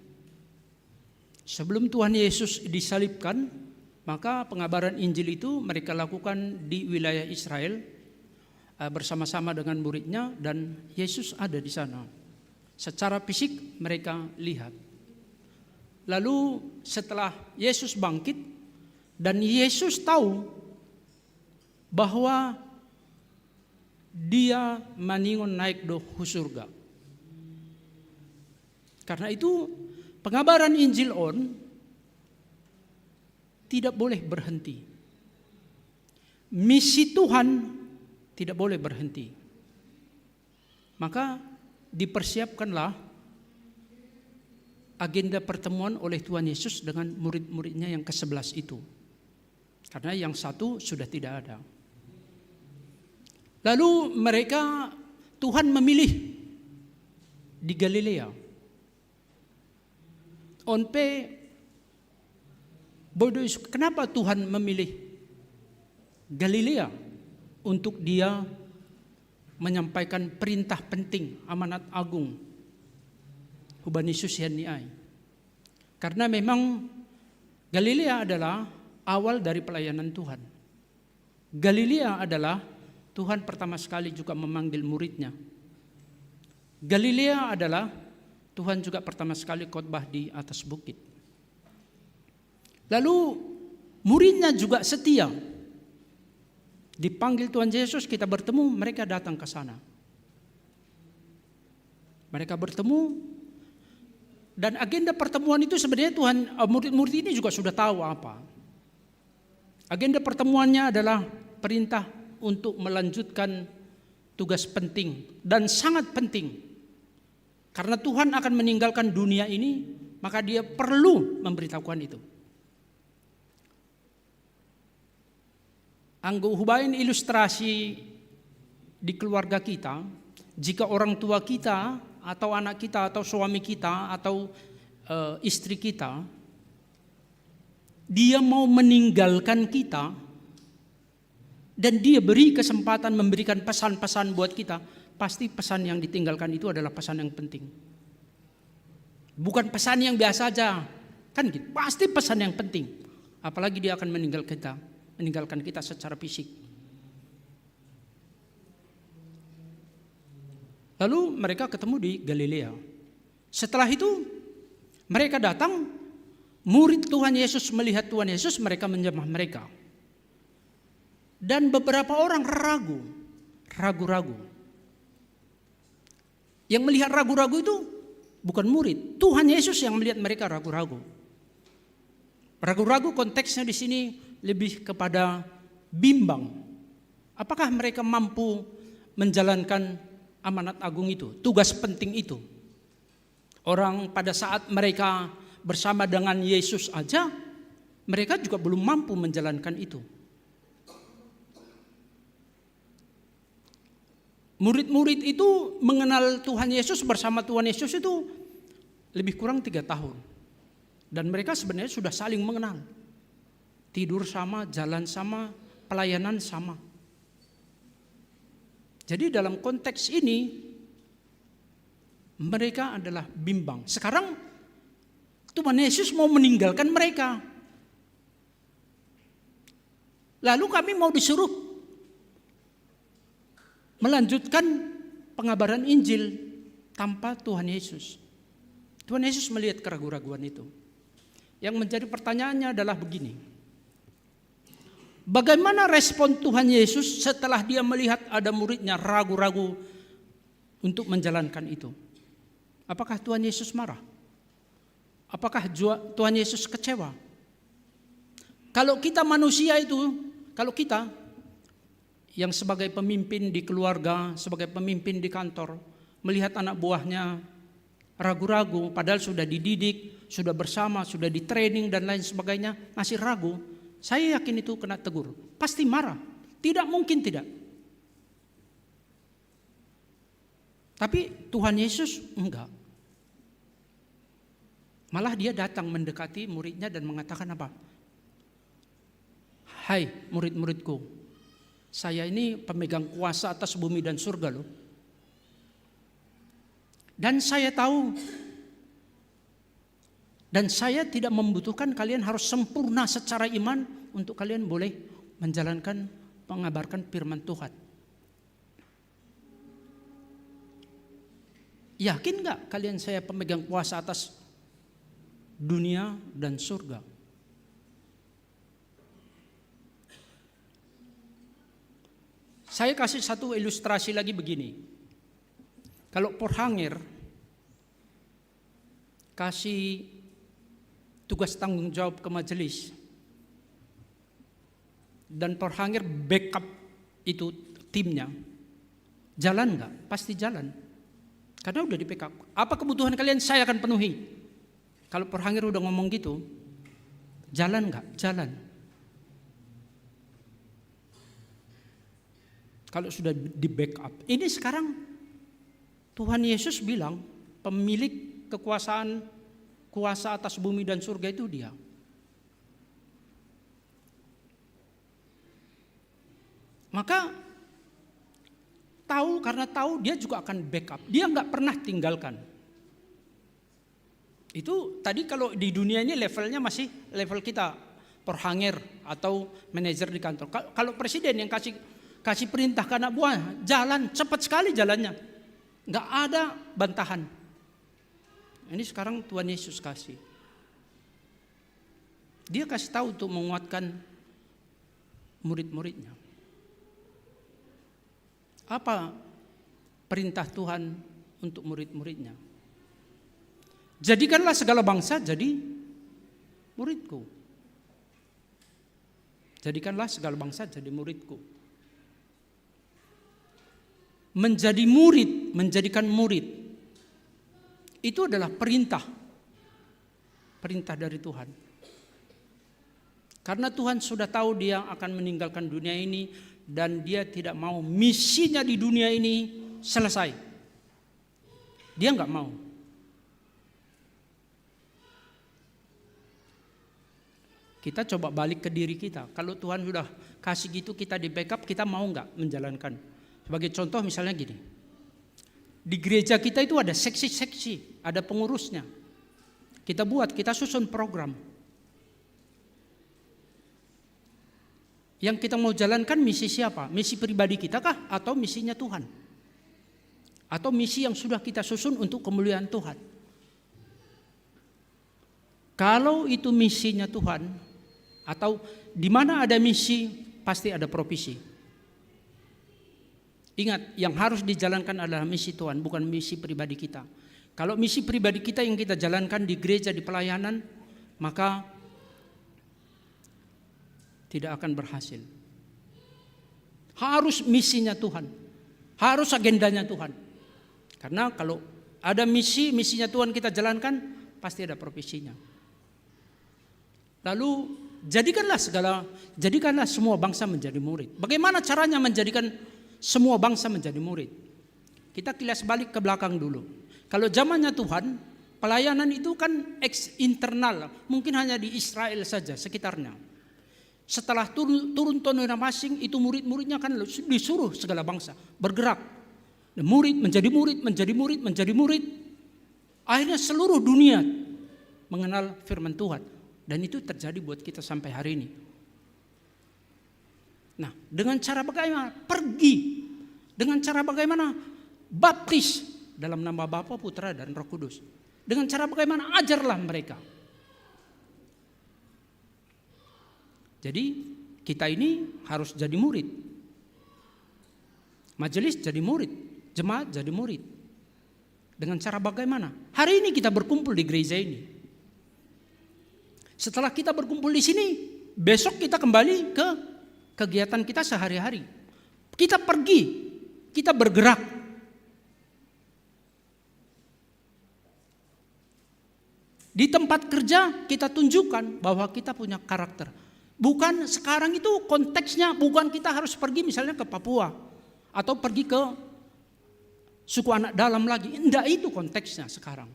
Sebelum Tuhan Yesus disalibkan, maka pengabaran Injil itu mereka lakukan di wilayah Israel, eh, bersama-sama dengan muridnya, dan Yesus ada di sana. Secara fisik mereka lihat. Lalu setelah Yesus bangkit, dan Yesus tahu bahwa dia maningon naik do hu surga. Karena itu, pengabaran Injil on tidak boleh berhenti. Misi Tuhan tidak boleh berhenti. Maka dipersiapkanlah agenda pertemuan oleh Tuhan Yesus dengan murid-muridnya yang kesebelas itu. Karena yang satu sudah tidak ada. Lalu mereka, Tuhan memilih di Galilea. On pe, bodo is-, kenapa Tuhan memilih Galilea untuk dia menyampaikan perintah penting, amanat agung hubani susianni ai? Karena memang Galilea adalah awal dari pelayanan Tuhan. Galilea adalah Tuhan pertama sekali juga memanggil muridnya. Galilea adalah Tuhan juga pertama sekali khotbah di atas bukit. Lalu muridnya juga setia. Dipanggil Tuhan Yesus, kita bertemu, mereka datang ke sana. Mereka bertemu, dan agenda pertemuan itu sebenarnya Tuhan, eh, murid-murid ini juga sudah tahu apa. Agenda pertemuannya adalah perintah untuk melanjutkan tugas penting dan sangat penting. Karena Tuhan akan meninggalkan dunia ini, maka dia perlu memberitahukan itu. Anggo hubaen ilustrasi di keluarga kita, jika orang tua kita atau anak kita atau suami kita atau, eh, istri kita, dia mau meninggalkan kita dan dia beri kesempatan memberikan pesan-pesan buat kita, pasti pesan yang ditinggalkan itu adalah pesan yang penting. Bukan pesan yang biasa aja, kan gitu. Pasti pesan yang penting. Apalagi dia akan meninggal kita, meninggalkan kita secara fisik. Lalu mereka ketemu di Galilea. Setelah itu, mereka datang, murid Tuhan Yesus melihat Tuhan Yesus, mereka menjamah mereka. Dan beberapa orang ragu, ragu-ragu. Yang melihat ragu-ragu itu bukan murid. Tuhan Yesus yang melihat mereka ragu-ragu. Ragu-ragu konteksnya di sini lebih kepada bimbang. Apakah mereka mampu menjalankan amanat agung itu, tugas penting itu? Orang pada saat mereka bersama dengan Yesus aja, mereka juga belum mampu menjalankan itu. Murid-murid itu mengenal Tuhan Yesus, bersama Tuhan Yesus itu lebih kurang tiga tahun. Dan mereka sebenarnya sudah saling mengenal. Tidur sama, jalan sama, pelayanan sama. Jadi dalam konteks ini, mereka adalah bimbang. Sekarang Tuhan Yesus mau meninggalkan mereka. Lalu kami mau disuruh melanjutkan pengabaran Injil tanpa Tuhan Yesus. Tuhan Yesus melihat keraguan-raguan itu. Yang menjadi pertanyaannya adalah begini. Bagaimana respon Tuhan Yesus setelah dia melihat ada muridnya ragu-ragu untuk menjalankan itu? Apakah Tuhan Yesus marah? Apakah Tuhan Yesus kecewa? Kalau kita manusia itu, kalau kita yang sebagai pemimpin di keluarga, sebagai pemimpin di kantor, melihat anak buahnya ragu-ragu, padahal sudah dididik, sudah bersama, sudah di-training dan lain sebagainya, masih ragu. Saya yakin itu kena tegur. Pasti marah. Tidak mungkin tidak. Tapi Tuhan Yesus enggak. Malah dia datang mendekati muridnya dan mengatakan apa? "Hai murid-muridku, saya ini pemegang kuasa atas bumi dan surga loh. Dan saya tahu, dan saya tidak membutuhkan kalian harus sempurna secara iman untuk kalian boleh menjalankan, mengabarkan firman Tuhan. Yakin nggak kalian saya pemegang kuasa atas dunia dan surga?" Saya kasih satu ilustrasi lagi begini. Kalau Porhanger kasih tugas tanggung jawab ke majelis, dan Porhanger backup itu timnya, jalan nggak? Pasti jalan. Karena udah di-backup. "Apa kebutuhan kalian, saya akan penuhi." Kalau Porhanger udah ngomong gitu, jalan nggak? Jalan. Kalau sudah di-backup. Ini sekarang Tuhan Yesus bilang, pemilik kekuasaan, kuasa atas bumi dan surga itu dia. Maka tahu, karena tahu dia juga akan backup. Dia nggak pernah tinggalkan. Itu tadi kalau di dunia ini levelnya masih level kita, Porhanger atau manajer di kantor. Ka-, kalau presiden yang kasih kasih perintah ke anak buah, jalan cepat sekali jalannya. Nggak ada bantahan. Ini sekarang Tuhan Yesus kasih. Dia kasih tahu untuk menguatkan murid-muridnya. Apa perintah Tuhan untuk murid-muridnya? "Jadikanlah segala bangsa jadi muridku." Jadikanlah segala bangsa jadi muridku. Menjadi murid, menjadikan murid, itu adalah perintah. Perintah dari Tuhan. Karena Tuhan sudah tahu dia akan meninggalkan dunia ini dan dia tidak mau misinya di dunia ini selesai. Dia nggak mau. Kita coba balik ke diri kita. Kalau Tuhan sudah kasih gitu, kita di-backup, kita mau nggak menjalankan? Sebagai contoh misalnya gini. Di gereja kita itu ada seksi-seksi, ada pengurusnya. Kita buat, kita susun program. Yang kita mau jalankan misi siapa? Misi pribadi kita kah atau misinya Tuhan? Atau misi yang sudah kita susun untuk kemuliaan Tuhan? Kalau itu misinya Tuhan, atau di mana ada misi, pasti ada provisi. Ingat, yang harus dijalankan adalah misi Tuhan, bukan misi pribadi kita. Kalau misi pribadi kita yang kita jalankan di gereja, di pelayanan, maka tidak akan berhasil. Harus misinya Tuhan, harus agendanya Tuhan. Karena kalau ada misi, misinya Tuhan kita jalankan, pasti ada provisinya. Lalu jadikanlah segala, jadikanlah semua bangsa menjadi murid. Bagaimana caranya menjadikan semua bangsa menjadi murid? Kita kilas balik ke belakang dulu. Kalau zamannya Tuhan, pelayanan itu kan eks internal, mungkin hanya di Israel saja sekitarnya. Setelah turun, turun tanah asing, itu murid-muridnya kan disuruh segala bangsa bergerak. Murid menjadi murid, menjadi murid, menjadi murid. Akhirnya seluruh dunia mengenal firman Tuhan. Dan itu terjadi buat kita sampai hari ini. Nah, dengan cara bagaimana? Pergi. Dengan cara bagaimana? Baptis dalam nama Bapa, Putra, dan Roh Kudus. Dengan cara bagaimana? Ajarlah mereka. Jadi kita ini harus jadi murid. Majelis jadi murid, jemaat jadi murid. Dengan cara bagaimana? Hari ini kita berkumpul di gereja ini. Setelah kita berkumpul di sini, besok kita kembali ke kegiatan kita sehari-hari. Kita pergi, kita bergerak. Di tempat kerja kita tunjukkan bahwa kita punya karakter. Bukan sekarang itu konteksnya, bukan kita harus pergi misalnya ke Papua atau pergi ke suku anak dalam lagi. Enggak itu konteksnya sekarang.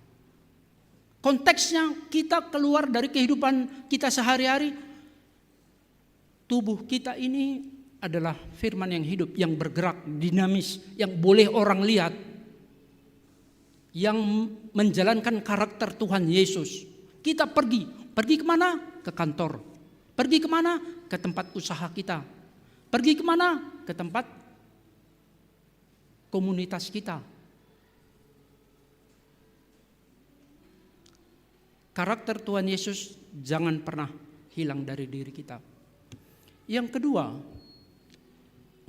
Konteksnya kita keluar dari kehidupan kita sehari-hari. Tubuh kita ini adalah firman yang hidup, yang bergerak, dinamis, yang boleh orang lihat, yang menjalankan karakter Tuhan Yesus. Kita pergi, pergi kemana? Ke kantor. Pergi kemana? Ke tempat usaha kita. Pergi kemana? Ke tempat komunitas kita. Karakter Tuhan Yesus jangan pernah hilang dari diri kita. Yang kedua,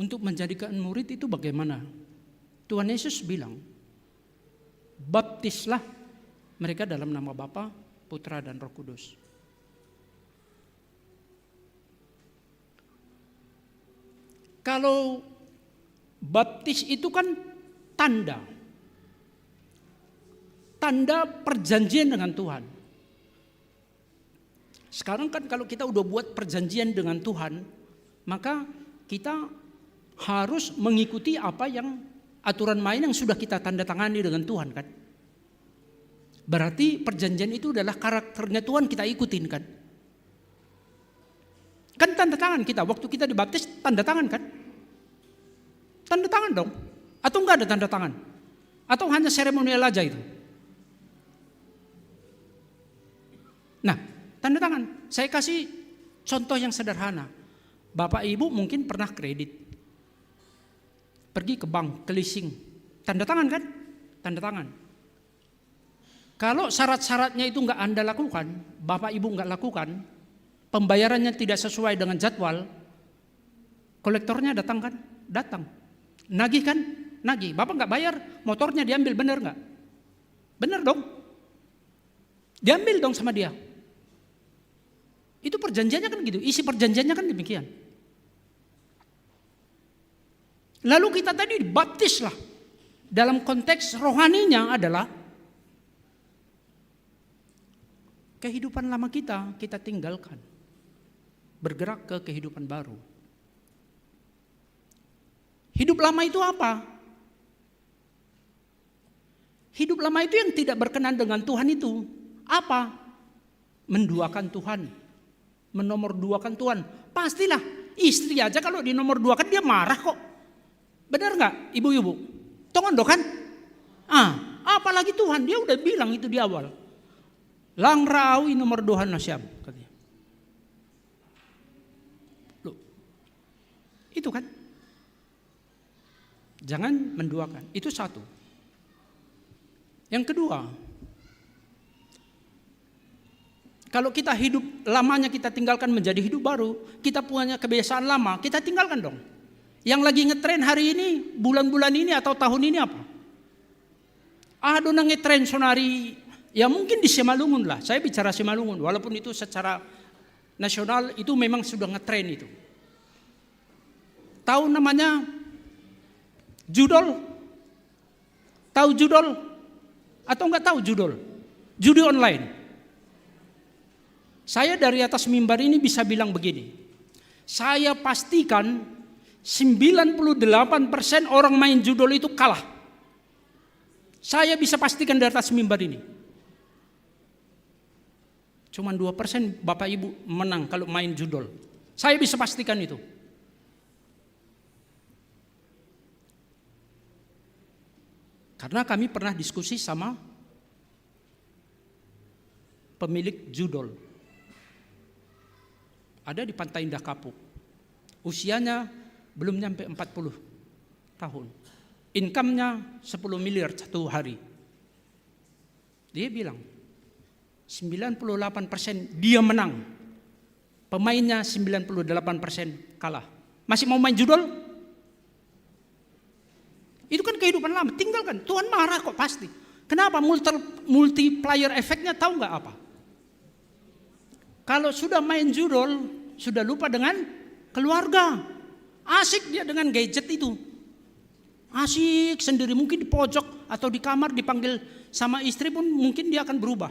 untuk menjadikan murid itu bagaimana? Tuhan Yesus bilang, "Baptislah mereka dalam nama Bapa, Putra, dan Roh Kudus." Kalau baptis itu kan tanda. Tanda perjanjian dengan Tuhan. Sekarang kan kalau kita udah buat perjanjian dengan Tuhan, maka kita harus mengikuti apa yang aturan main yang sudah kita tanda tangani dengan Tuhan, kan? Berarti perjanjian itu adalah karakternya Tuhan, kita ikutin, kan? Kan tanda tangan kita, waktu kita dibaptis tanda tangan, kan? Tanda tangan dong. Atau enggak ada tanda tangan? Atau hanya seremonial aja itu? Nah, tanda tangan. Saya kasih contoh yang sederhana. Bapak Ibu mungkin pernah kredit. Pergi ke bank, ke leasing. Tanda tangan, kan? Tanda tangan. Kalau syarat-syaratnya itu nggak Anda lakukan, Bapak Ibu nggak lakukan, pembayarannya tidak sesuai dengan jadwal, kolektornya datang, kan? Datang. Nagih, kan? Nagih. Bapak nggak bayar, motornya diambil, benar nggak? Benar dong. Diambil dong sama dia. Itu perjanjiannya kan gitu, isi perjanjiannya kan demikian. Lalu kita tadi dibaptislah. Dalam konteks rohaninya adalah kehidupan lama kita, kita tinggalkan. Bergerak ke kehidupan baru. Hidup lama itu apa? Hidup lama itu yang tidak berkenan dengan Tuhan itu apa? Menduakan Tuhan, menomorduakan Tuhan. Pastilah, istri aja kalau dinomorduakan dia marah kok. Benar nggak, ibu-ibu? Tongon do, kan? Ah, apalagi Tuhan, dia udah bilang itu di awal. "Lang raau i nomor duahan na siam," katanya. Loh, itu kan? Jangan menduakan. Itu satu. Yang kedua, kalau kita hidup lamanya kita tinggalkan menjadi hidup baru, kita punya kebiasaan lama, kita tinggalkan dong. Yang lagi ngetren hari ini, bulan-bulan ini atau tahun ini apa? Ado na ngetren sonari, ya mungkin di Simalungun lah. Saya bicara Simalungun, walaupun itu secara nasional itu memang sudah ngetren itu. Tahu namanya Judol? Tahu Judol? Atau nggak tahu Judol? Judi online. Saya dari atas mimbar ini bisa bilang begini. Saya pastikan sembilan puluh delapan persen orang main Judol itu kalah. Saya bisa pastikan dari atas mimbar ini. Cuman dua persen Bapak Ibu menang kalau main Judol. Saya bisa pastikan itu. Karena kami pernah diskusi sama pemilik Judol. Ada di Pantai Indah Kapuk. Usianya belum nyampe empat puluh tahun. Income-nya sepuluh miliar satu hari. Dia bilang, sembilan puluh delapan persen dia menang. Pemainnya sembilan puluh delapan persen kalah. Masih mau main judol? Itu kan kehidupan lama. Tinggalkan. Tuhan marah kok pasti. Kenapa? Multi-, multiplier efeknya tahu nggak apa? Kalau sudah main judol, sudah lupa dengan keluarga. Asik dia dengan gadget itu. Asik sendiri, mungkin di pojok atau di kamar dipanggil sama istri pun mungkin dia akan berubah.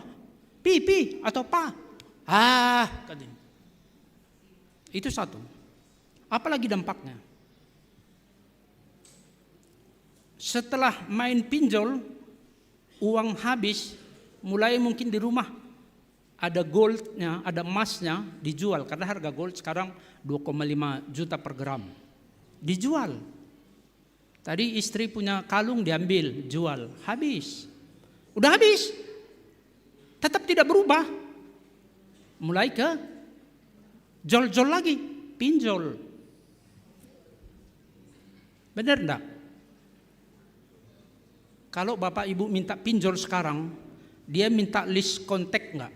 "Pi, pi," atau "Pa." "Ah," katanya. Itu satu. Apalagi dampaknya? Setelah main pinjol, uang habis, mulai mungkin di rumah ada goldnya, ada emasnya, dijual karena harga gold sekarang dua koma lima juta per gram. Dijual. Tadi istri punya kalung diambil, jual, habis. Udah habis. Tetap tidak berubah. Mulai ke jol-jol lagi, pinjol. Benar enggak? Kalau Bapak Ibu minta pinjol sekarang, dia minta list kontak enggak?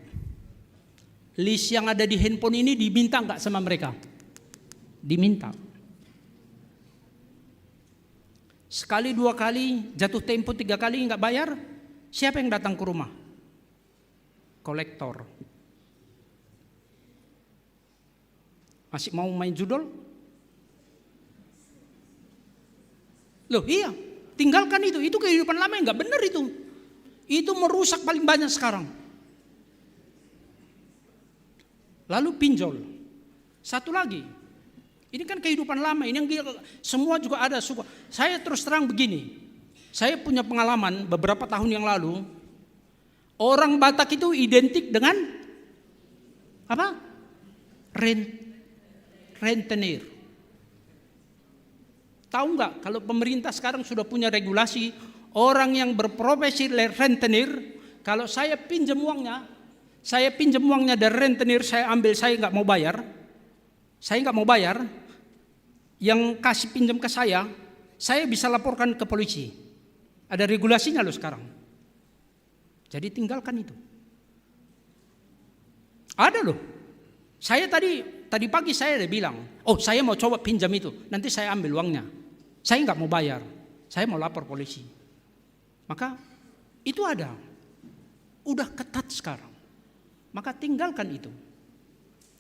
List yang ada di handphone ini diminta enggak sama mereka? Diminta. Sekali, dua kali, jatuh tempo tiga kali enggak bayar, siapa yang datang ke rumah? Kolektor. Masih mau main judol? Loh, iya, tinggalkan itu. Itu kehidupan lama yang nggak benar itu. Itu merusak paling banyak sekarang. Lalu pinjol. Satu lagi, ini kan kehidupan lama. Ini yang dia, semua juga ada suka. Saya terus terang begini. Saya punya pengalaman beberapa tahun yang lalu. Orang Batak itu identik dengan apa? Ren-, rentenir. Tahu nggak, kalau pemerintah sekarang sudah punya regulasi, orang yang berprofesi le-, rentenir, kalau saya pinjam uangnya, saya pinjam uangnya dari rentenir, saya ambil, saya nggak mau bayar, saya nggak mau bayar, yang kasih pinjam ke saya, saya bisa laporkan ke polisi. Ada regulasinya loh sekarang. Jadi tinggalkan itu. Ada loh. Saya tadi, tadi pagi saya ada bilang, "Oh, saya mau coba pinjam itu. Nanti saya ambil uangnya. Saya nggak mau bayar. Saya mau lapor polisi." Maka itu ada. Udah ketat sekarang. Maka tinggalkan itu.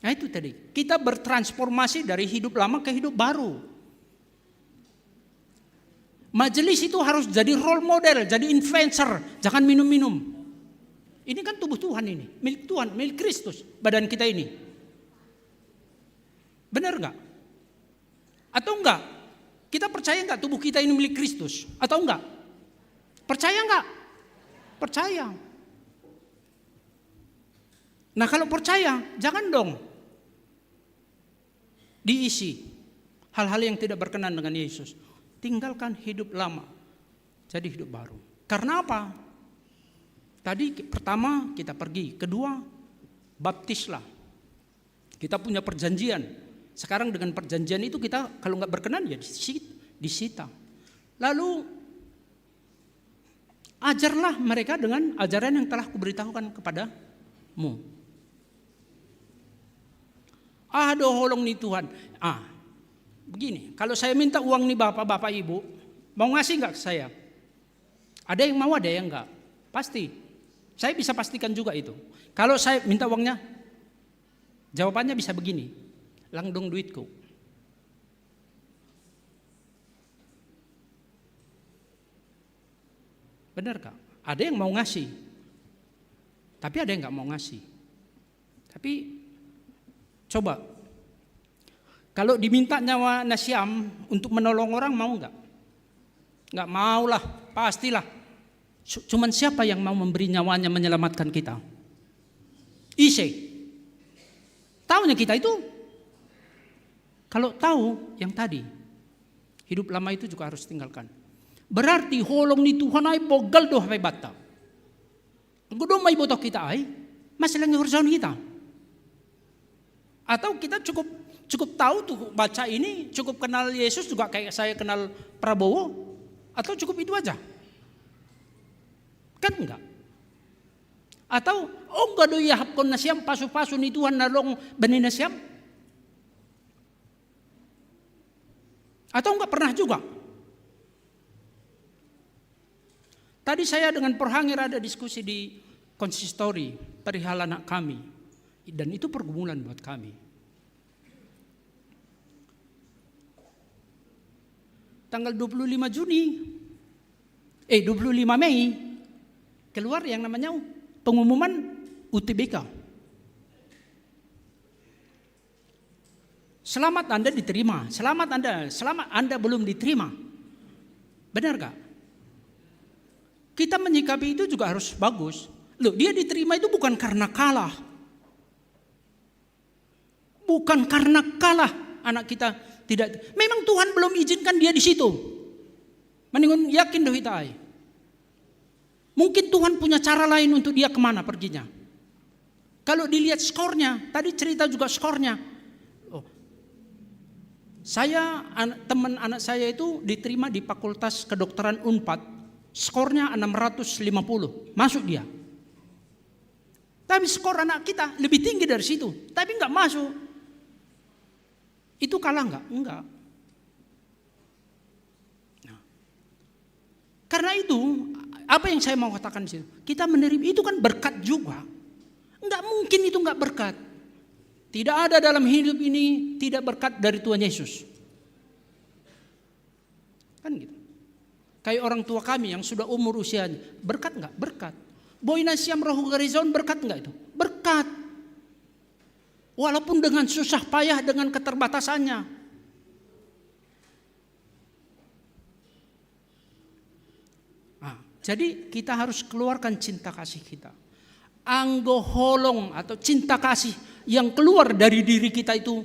Nah, itu tadi. Kita bertransformasi dari hidup lama ke hidup baru. Majelis itu harus jadi role model, jadi influencer, jangan minum-minum. Ini kan tubuh Tuhan ini, milik Tuhan, milik Kristus, badan kita ini. Benar nggak? Atau enggak? Kita percaya nggak tubuh kita ini milik Kristus? Atau enggak? Percaya nggak? Percaya. Nah, kalau percaya, jangan dong diisi hal-hal yang tidak berkenan dengan Yesus. Tinggalkan hidup lama, jadi hidup baru. Karena apa? Tadi ki-, pertama kita pergi, kedua baptislah. Kita punya perjanjian. Sekarang dengan perjanjian itu kita kalau nggak berkenan ya disi-, disita. Lalu ajarlah mereka dengan ajaran yang telah kuberitahukan kepadamu. Aduh, holong nih Tuhan. Ah, begini, kalau saya minta uang nih Bapak, Bapak Ibu, mau ngasih nggak ke saya? Ada yang mau, ada yang nggak. Pasti. Saya bisa pastikan juga itu. Kalau saya minta uangnya, jawabannya bisa begini. "Langdong duitku." Benar, Kak? Ada yang mau ngasih, tapi ada yang nggak mau ngasih. Tapi coba, kalau diminta nyawa Nasiam untuk menolong orang, mau nggak? Nggak mau lah, pastilah. Cu-, cuman siapa yang mau memberi nyawanya menyelamatkan kita? Ise. Taunya kita itu. Kalau tahu yang tadi, hidup lama itu juga harus tinggalkan. Berarti holong ni Tuhan ai bogal do hape bata. Enggo do mai botoh kita ai, masih lagi urusan kita. Atau kita cukup, cukup tahu tuh baca ini, cukup kenal Yesus juga kayak saya kenal Prabowo. Atau cukup itu aja? Kan enggak. Atau, oh, enggak do, iya, hapkon na siam, pasu-pasu ni Tuhan na long bani na siam? Atau enggak pernah juga? Tadi saya dengan Porhangir ada diskusi di konsistori perihal anak kami. Dan itu pergumulan buat kami. Tanggal dua puluh lima Juni, eh, dua puluh lima Mei, keluar yang namanya pengumuman U T B K. Selamat Anda diterima, selamat Anda, selamat Anda belum diterima. Benar gak? Kita menyikapi itu juga harus bagus. Loh, dia diterima itu bukan karena kalah. Bukan karena kalah anak kita tidak. Memang Tuhan belum izinkan dia di situ. Mendingan yakin do hita ai. Mungkin Tuhan punya cara lain untuk dia kemana perginya. Kalau dilihat skornya, tadi cerita juga skornya. Oh, saya, an- teman anak saya itu diterima di Fakultas Kedokteran Unpad, skornya enam ratus lima puluh, masuk dia. Tapi skor anak kita lebih tinggi dari situ, tapi nggak masuk. Itu kalah nggak? Enggak. Nah, karena itu, apa yang saya mau katakan di situ? Kita menerima itu kan berkat juga. Nggak mungkin itu nggak berkat. Tidak ada dalam hidup ini tidak berkat dari Tuhan Yesus. Kan gitu. Kayak orang tua kami yang sudah umur usianya, berkat nggak? Berkat. Boy na siam roh hugarizon, berkat nggak itu? Berkat. Walaupun dengan susah payah, dengan keterbatasannya. Nah, jadi kita harus keluarkan cinta kasih kita. Anggo holong atau cinta kasih yang keluar dari diri kita itu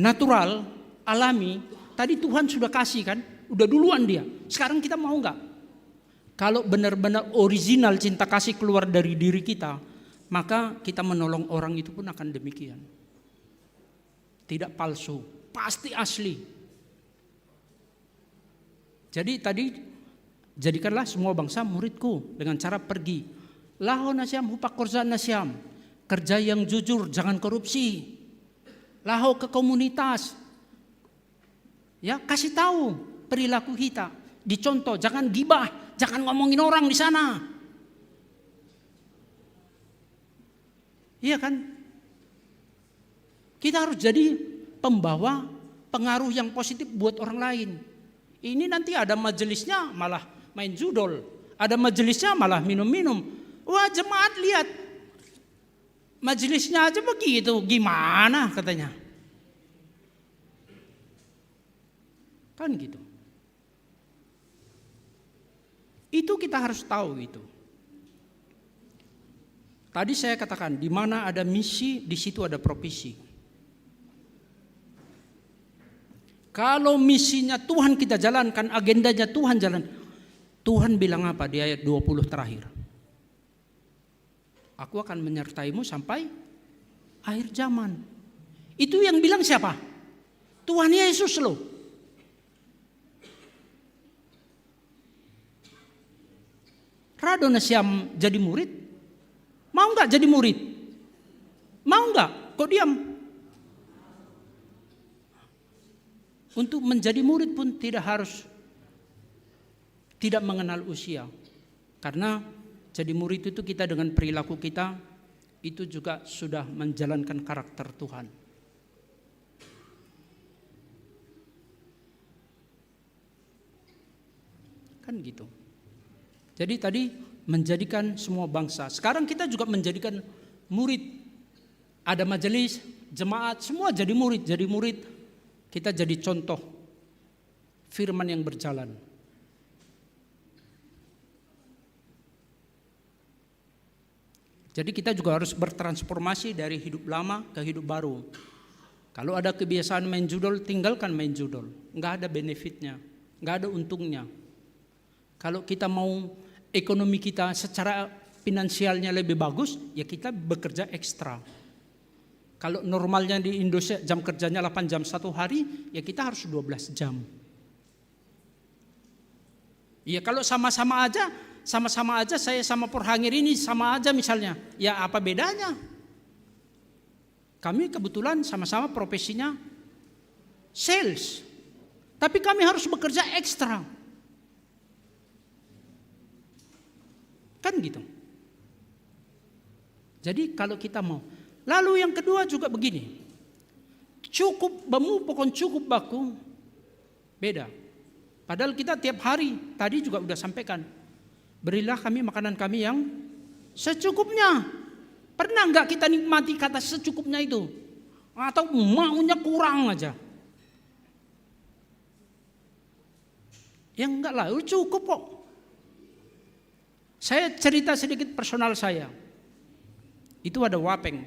natural, alami. Tadi Tuhan sudah kasih kan, udah duluan dia. Sekarang kita mau nggak? Kalau benar-benar original cinta kasih keluar dari diri kita, maka kita menolong orang itu pun akan demikian. Tidak palsu, pasti asli. Jadi tadi, jadikanlah semua bangsa muridku dengan cara pergi. Laho na siam hu pakorjaan na siam, kerja yang jujur, jangan korupsi. Laho ke komunitas, ya, kasih tahu perilaku kita, dicontoh, jangan gibah, jangan ngomongin orang di sana. Iya kan? Kita harus jadi pembawa pengaruh yang positif buat orang lain. Ini nanti ada majelisnya malah main judol, ada majelisnya malah minum-minum. Wah, jemaat lihat, majelisnya aja begitu, gimana katanya? Kan gitu. Itu kita harus tahu itu. Tadi saya katakan, di mana ada misi, di situ ada provisi. Kalau misinya Tuhan kita jalankan, agendanya Tuhan jalan, Tuhan bilang apa di ayat dua puluh terakhir? Aku akan menyertaimu sampai akhir zaman. Itu yang bilang siapa? Tuhan Yesus loh. Ra do na siam jadi murid? Mau nggak jadi murid? Mau nggak? Kok diam? Untuk menjadi murid pun tidak harus, tidak mengenal usia. Karena jadi murid itu kita dengan perilaku kita itu juga sudah menjalankan karakter Tuhan. Kan gitu. Jadi tadi menjadikan semua bangsa. Sekarang kita juga menjadikan murid. Ada majelis, jemaat, semua jadi murid. Jadi murid, kita jadi contoh firman yang berjalan. Jadi kita juga harus bertransformasi dari hidup lama ke hidup baru. Kalau ada kebiasaan main judol, tinggalkan main judol. Nggak ada benefitnya, nggak ada untungnya. Kalau kita mau ekonomi kita secara finansialnya lebih bagus, ya kita bekerja ekstra. Kalau normalnya di Indonesia jam kerjanya delapan jam satu hari, ya kita harus dua belas jam. Iya, kalau sama-sama aja, sama-sama aja saya sama Porhangir ini sama aja misalnya. Ya, apa bedanya? Kami kebetulan sama-sama profesinya sales. Tapi kami harus bekerja ekstra. Kan gitu. Jadi kalau kita mau. Lalu yang kedua juga begini. Cukup bemu pokon cukup baku. Beda. Padahal kita tiap hari, tadi juga udah sampaikan. Berilah kami makanan kami yang secukupnya. Pernah nggak kita nikmati kata secukupnya itu? Atau maunya kurang aja? Ya enggak lah, cukup kok. Saya cerita sedikit personal saya. Itu ada wapeng.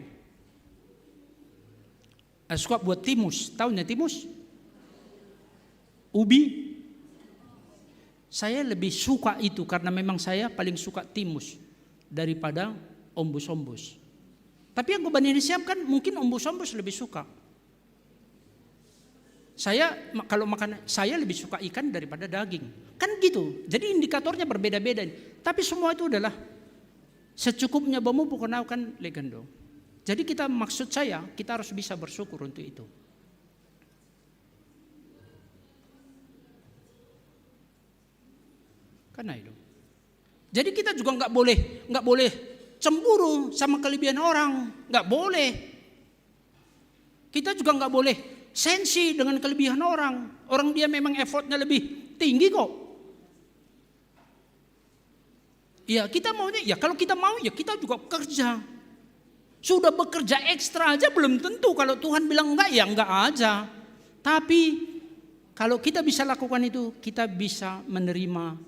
Eh, suka buat timus. Tahunya timus? Ubi. Saya lebih suka itu karena memang saya paling suka timus daripada ombus-ombus. Tapi yang gue bandingin siapkan mungkin ombus-ombus lebih suka. Saya kalau makan saya lebih suka ikan daripada daging. Kan gitu. Jadi indikatornya berbeda-beda. Tapi semua itu adalah secukupnya bemu pokon au kan legendo. Jadi kita maksud saya kita harus bisa bersyukur untuk itu. Karena itu. Jadi kita juga nggak boleh nggak boleh cemburu sama kelebihan orang, nggak boleh. Kita juga nggak boleh sensi dengan kelebihan orang. Orang dia memang effortnya lebih tinggi kok. Ya kita maunya, ya kalau kita mau ya kita juga kerja. Sudah bekerja ekstra aja belum tentu kalau Tuhan bilang enggak ya enggak aja. Tapi kalau kita bisa lakukan itu, kita bisa menerima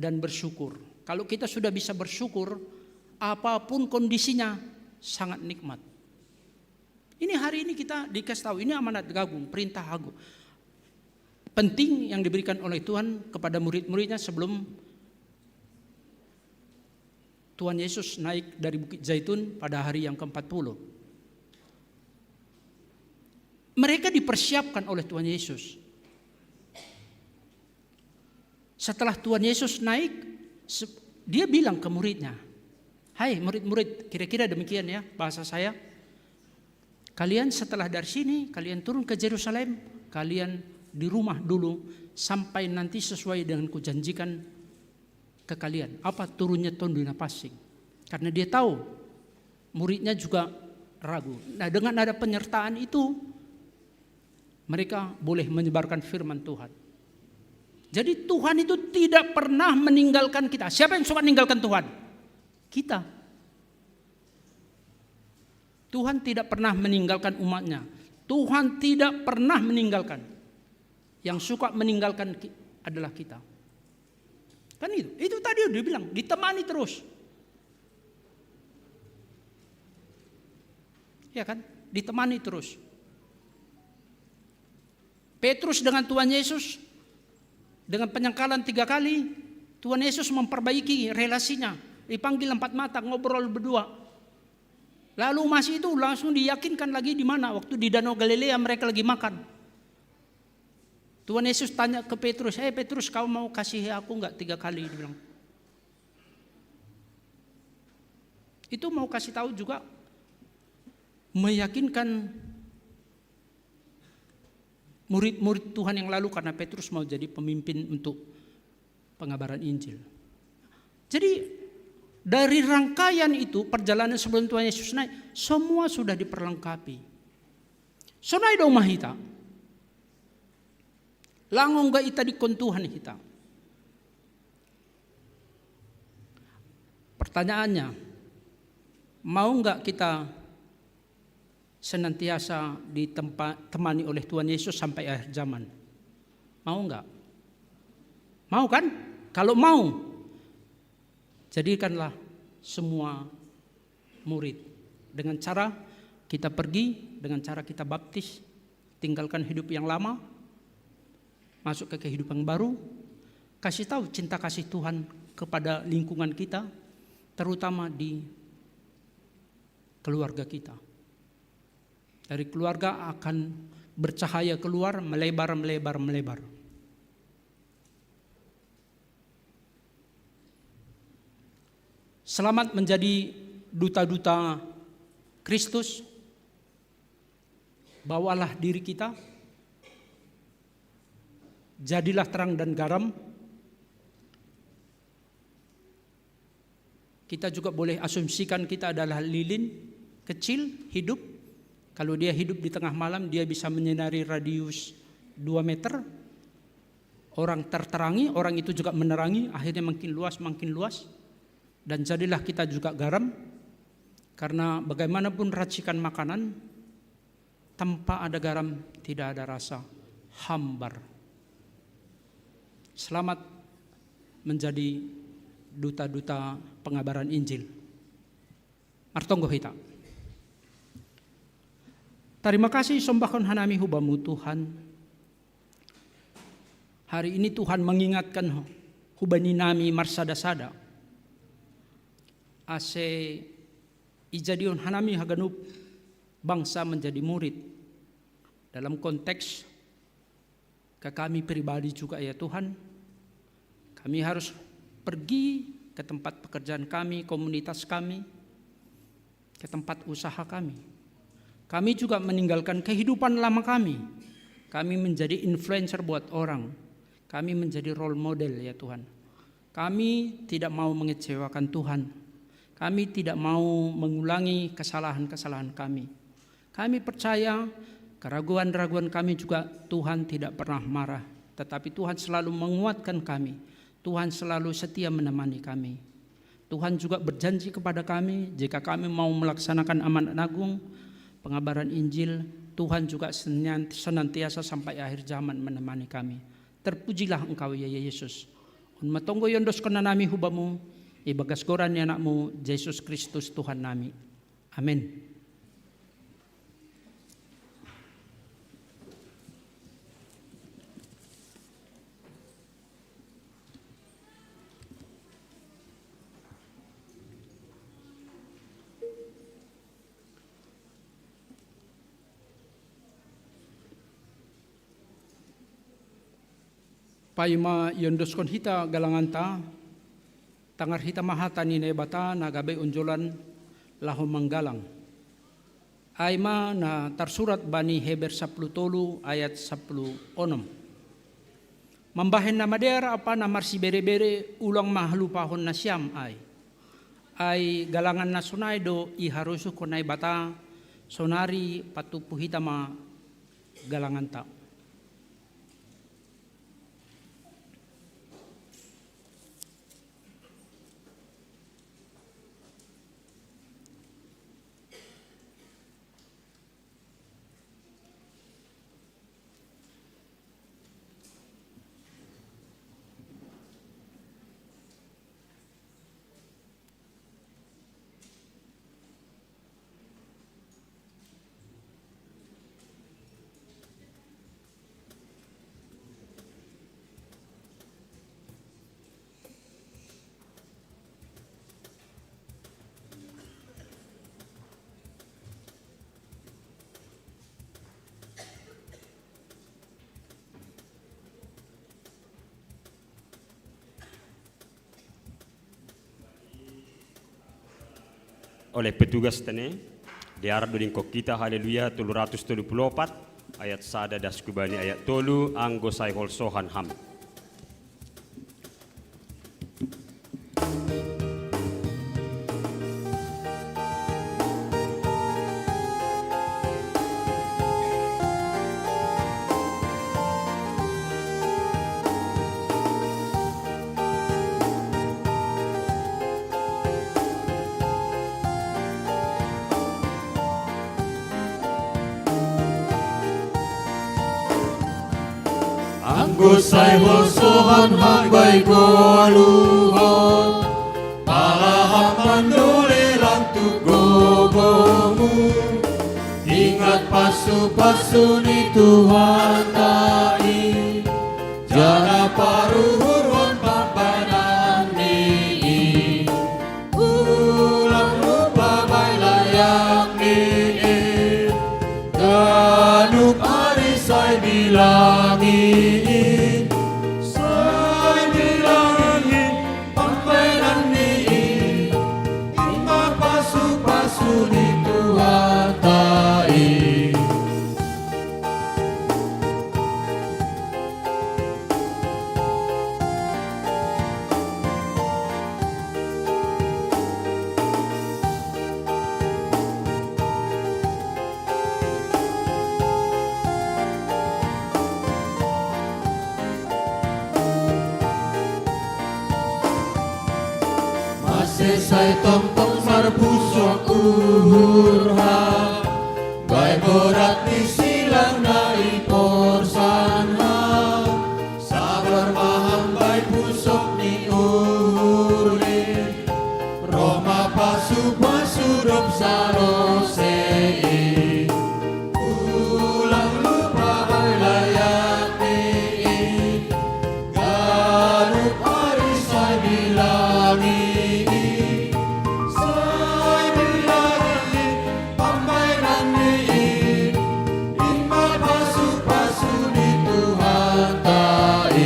dan bersyukur. Kalau kita sudah bisa bersyukur, apapun kondisinya sangat nikmat. Ini hari ini kita dikasih tahu, ini amanat agung, perintah agung. Penting yang diberikan oleh Tuhan kepada murid-muridnya sebelum Tuhan Yesus naik dari Bukit Zaitun pada hari yang keempat puluh. Mereka dipersiapkan oleh Tuhan Yesus. Setelah Tuhan Yesus naik, se- dia bilang ke muridnya, "Hai murid-murid," kira-kira demikian ya bahasa saya, "kalian setelah dari sini, kalian turun ke Jerusalem, kalian di rumah dulu sampai nanti sesuai dengan kujanjikan ke kalian." Apa turunnya Tondu Napasing? Karena dia tahu muridnya juga ragu. Nah, dengan ada penyertaan itu, mereka boleh menyebarkan firman Tuhan. Jadi Tuhan itu tidak pernah meninggalkan kita. Siapa yang suka meninggalkan Tuhan? Kita. Tuhan tidak pernah meninggalkan umatnya. Tuhan tidak pernah meninggalkan. Yang suka meninggalkan ki- adalah kita. Kan itu. Itu tadi udah bilang, ditemani terus. Ya kan? Ditemani terus. Petrus dengan Tuhan Yesus, dengan penyangkalan tiga kali, Tuhan Yesus memperbaiki relasinya. Dipanggil empat mata, ngobrol berdua. Lalu masih itu langsung diyakinkan lagi di mana? Waktu di Danau Galilea mereka lagi makan. Tuhan Yesus tanya ke Petrus, "Eh Petrus, kau mau kasih aku nggak tiga kali?" Dia bilang. Itu mau kasih tahu juga meyakinkan murid-murid Tuhan yang lalu karena Petrus mau jadi pemimpin untuk pengabaran Injil. Jadi dari rangkaian itu perjalanan sebelum Tuhan Yesus naik, semua sudah diperlengkapi. Sonai dong mahita. Lango nggak ita dikon Tuhan kita. Pertanyaannya, mau nggak kita senantiasa ditemani oleh Tuhan Yesus sampai akhir zaman? Mau nggak? Mau kan? Kalau mau, jadikanlah semua murid dengan cara kita pergi, dengan cara kita baptis, tinggalkan hidup yang lama, masuk ke kehidupan baru, kasih tahu cinta kasih Tuhan kepada lingkungan kita, terutama di keluarga kita. Dari keluarga akan bercahaya keluar, melebar, melebar, melebar. Selamat menjadi duta-duta Kristus. Bawalah diri kita. Jadilah terang dan garam. Kita juga boleh asumsikan kita adalah lilin kecil hidup. Kalau dia hidup di tengah malam, dia bisa menyinari radius dua meter. Orang terterangi, orang itu juga menerangi, akhirnya makin luas, makin luas. Dan jadilah kita juga garam, karena bagaimanapun racikan makanan, tanpa ada garam tidak ada rasa, hambar. Selamat menjadi duta-duta pengabaran Injil. Martonggo hita. Terima kasih sombahkon hanami hu Bamu Tuhan. Hari ini Tuhan mengingatkan hubani nami marsada-sada. Ase ijadion hanami haganup bangsa menjadi murid. Dalam konteks ke kami pribadi juga ya Tuhan, kami harus pergi ke tempat pekerjaan kami, komunitas kami, ke tempat usaha kami. Kami juga meninggalkan kehidupan lama kami. Kami menjadi influencer buat orang. Kami menjadi role model ya Tuhan. Kami tidak mau mengecewakan Tuhan. Kami tidak mau mengulangi kesalahan-kesalahan kami. Kami percaya keraguan-raguan kami juga Tuhan tidak pernah marah. Tetapi Tuhan selalu menguatkan kami. Tuhan selalu setia menemani kami. Tuhan juga berjanji kepada kami, jika kami mau melaksanakan amanat agung, pengabaran Injil, Tuhan juga senyan- senantiasa sampai akhir zaman menemani kami. Terpujilah Engkau ya Yesus. Unmatonggo yondos konanami hubamu, ibagas goran ni anakmu, Yesus Kristus Tuhan nami. Amin. Paima iondoskon hita galanganta, tangar hita ma hata ni Naibata na gabe onjolan laho manggalang. Ai ma na tarsurat bani Heber sapuluh tolu ayat sapuluh onom. Mambahen na madear apa na marsibere-bere ulang ma halupahon nasiam ai. Ai galangan na sonai do iharosuhkon Naibata, sonari patupu hita ma galanganta. Oleh petugas tene, diarak dodingkon kita Haleluya tolu ratus tolu puluh opat, ayat sada das kubani ayat tolu, anggo sai holsohan ham. Anggo sai holsohan ham bai goluhon, pala ham mandole lang tu gogomu. Ingat pasu-pasu ni Tuhanta i, jala paruhurhon pambahenan ni i. Ulang lupa bai layakni i, ganup ari sai bilangi i, sai bilangi i, pambahenan ni i. Tuhanta i. Masesai tongtong marbusok uhurha, bai borat ni silang na i porsanha, sabar maham bai pusok ni uhurni. Roh ma pasu-pasu dob salose i. Ulang lupa bai layakni i. Ganup ari sai bilangi i. Sai bilangi i. Pambahenanni i. I ma pasu-pasu ni Tuhanta i.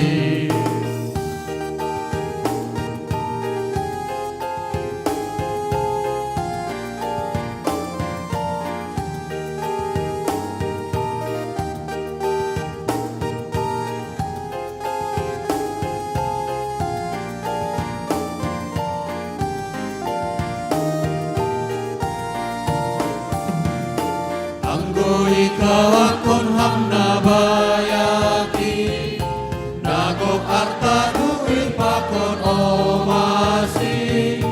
Anggo ikawakon ham na bayak i, na gok arta dui pakon omas i,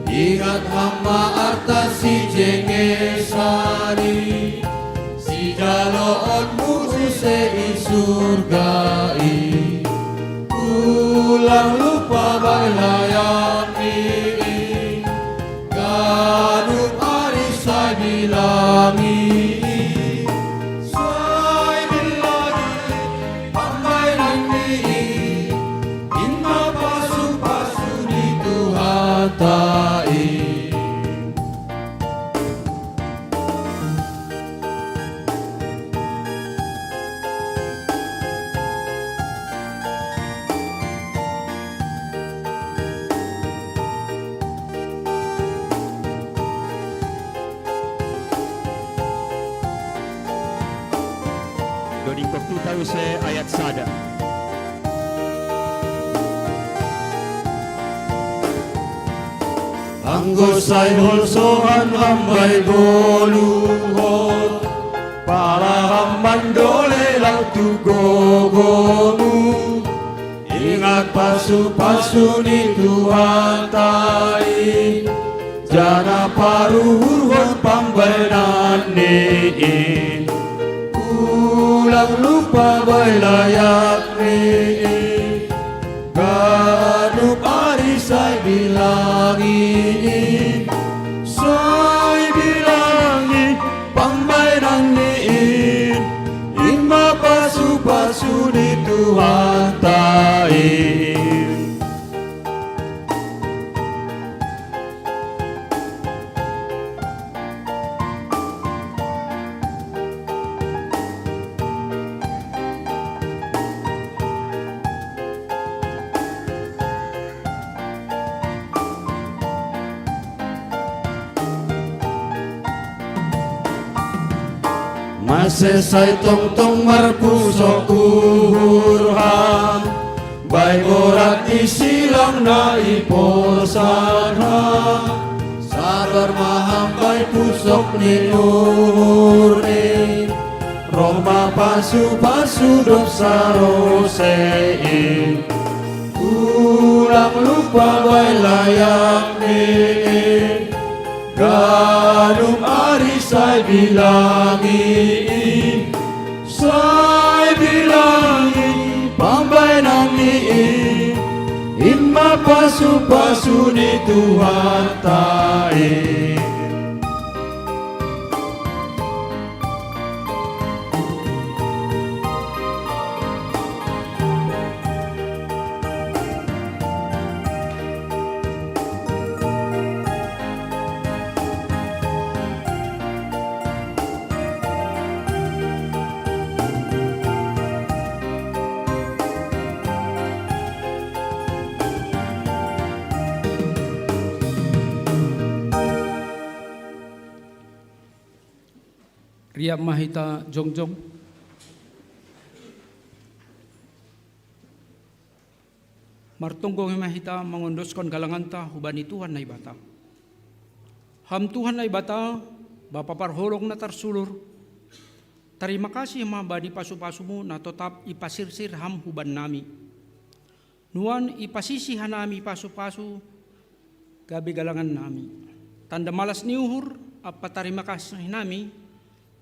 ingat ham ma arta sijengesan i, sijaloonmu use i surga i. Ulang lupa bai layakni i. Ganup ari sai bilangi i. Sai bilangi i. Pambahenanni i. I ma pasu-pasu ni Tuhanta i. Doding kopita use ayat sada. Anggo sai holsoan ham bai goluhon, pala ham mandole laho tu gogomu. Ingat pasu-pasu ni Tuhanta i, janah paruhurhon pambahenanni i. Ulang lupa bai layakni i. Ganup ari sai bilangi i. Sai bilangi pambahenanni i. I ma pasu-pasu ni Tuhanta i. Masesai tongtong marpusok uhurha, bai borat ni silang na i porsanha. Sabar ma ham bai pusok ni uhurni, roh ma pasu-pasu dob salose i. Ulang lupa bai layakni i. Ganup ari sai bilangi i. Sai bilangi pambahenanni i. I ma pasu-pasu ni Tuhanta i. Riap ma hita jongjong. Martonggo ma hita mangondoskon galanganta hubani Tuhan Naibata. Ham Tuhan Naibata, Bapa parholong na tarsulur, tarima kasih ma bani pasu-pasumu na totap ipasirsir Ham hubannami. Nuan ipasisi hanami pasu-pasu gabe galangan nami. Tanda malas ni uhur ampa tarima kasih nami,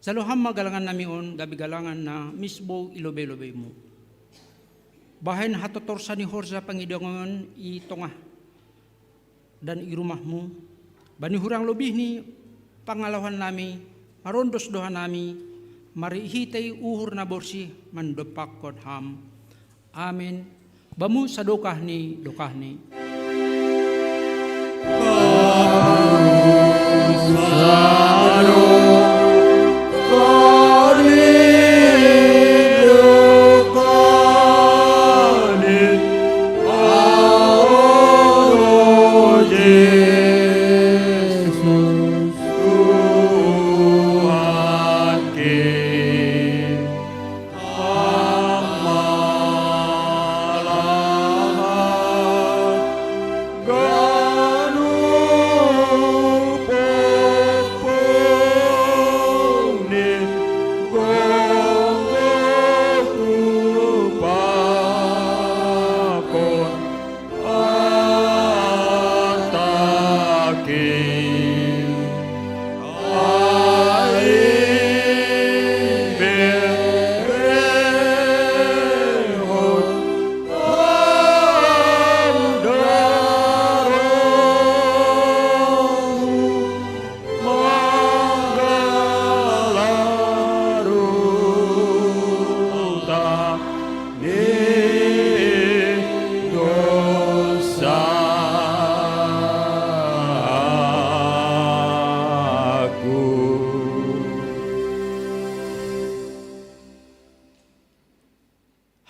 jalo Ham ma galangan nami on gabe galangan na misbou i lobei-lobeimu. Bahen hatotorsa ni horja pangidangon i tongah dan i rumahmu, bani hurang lobih ni pangalaohan nami, marondos do hanami, marhitei uhur na borsih mandompakkon Ham. Amen. Bamu sadokah ni dokahni.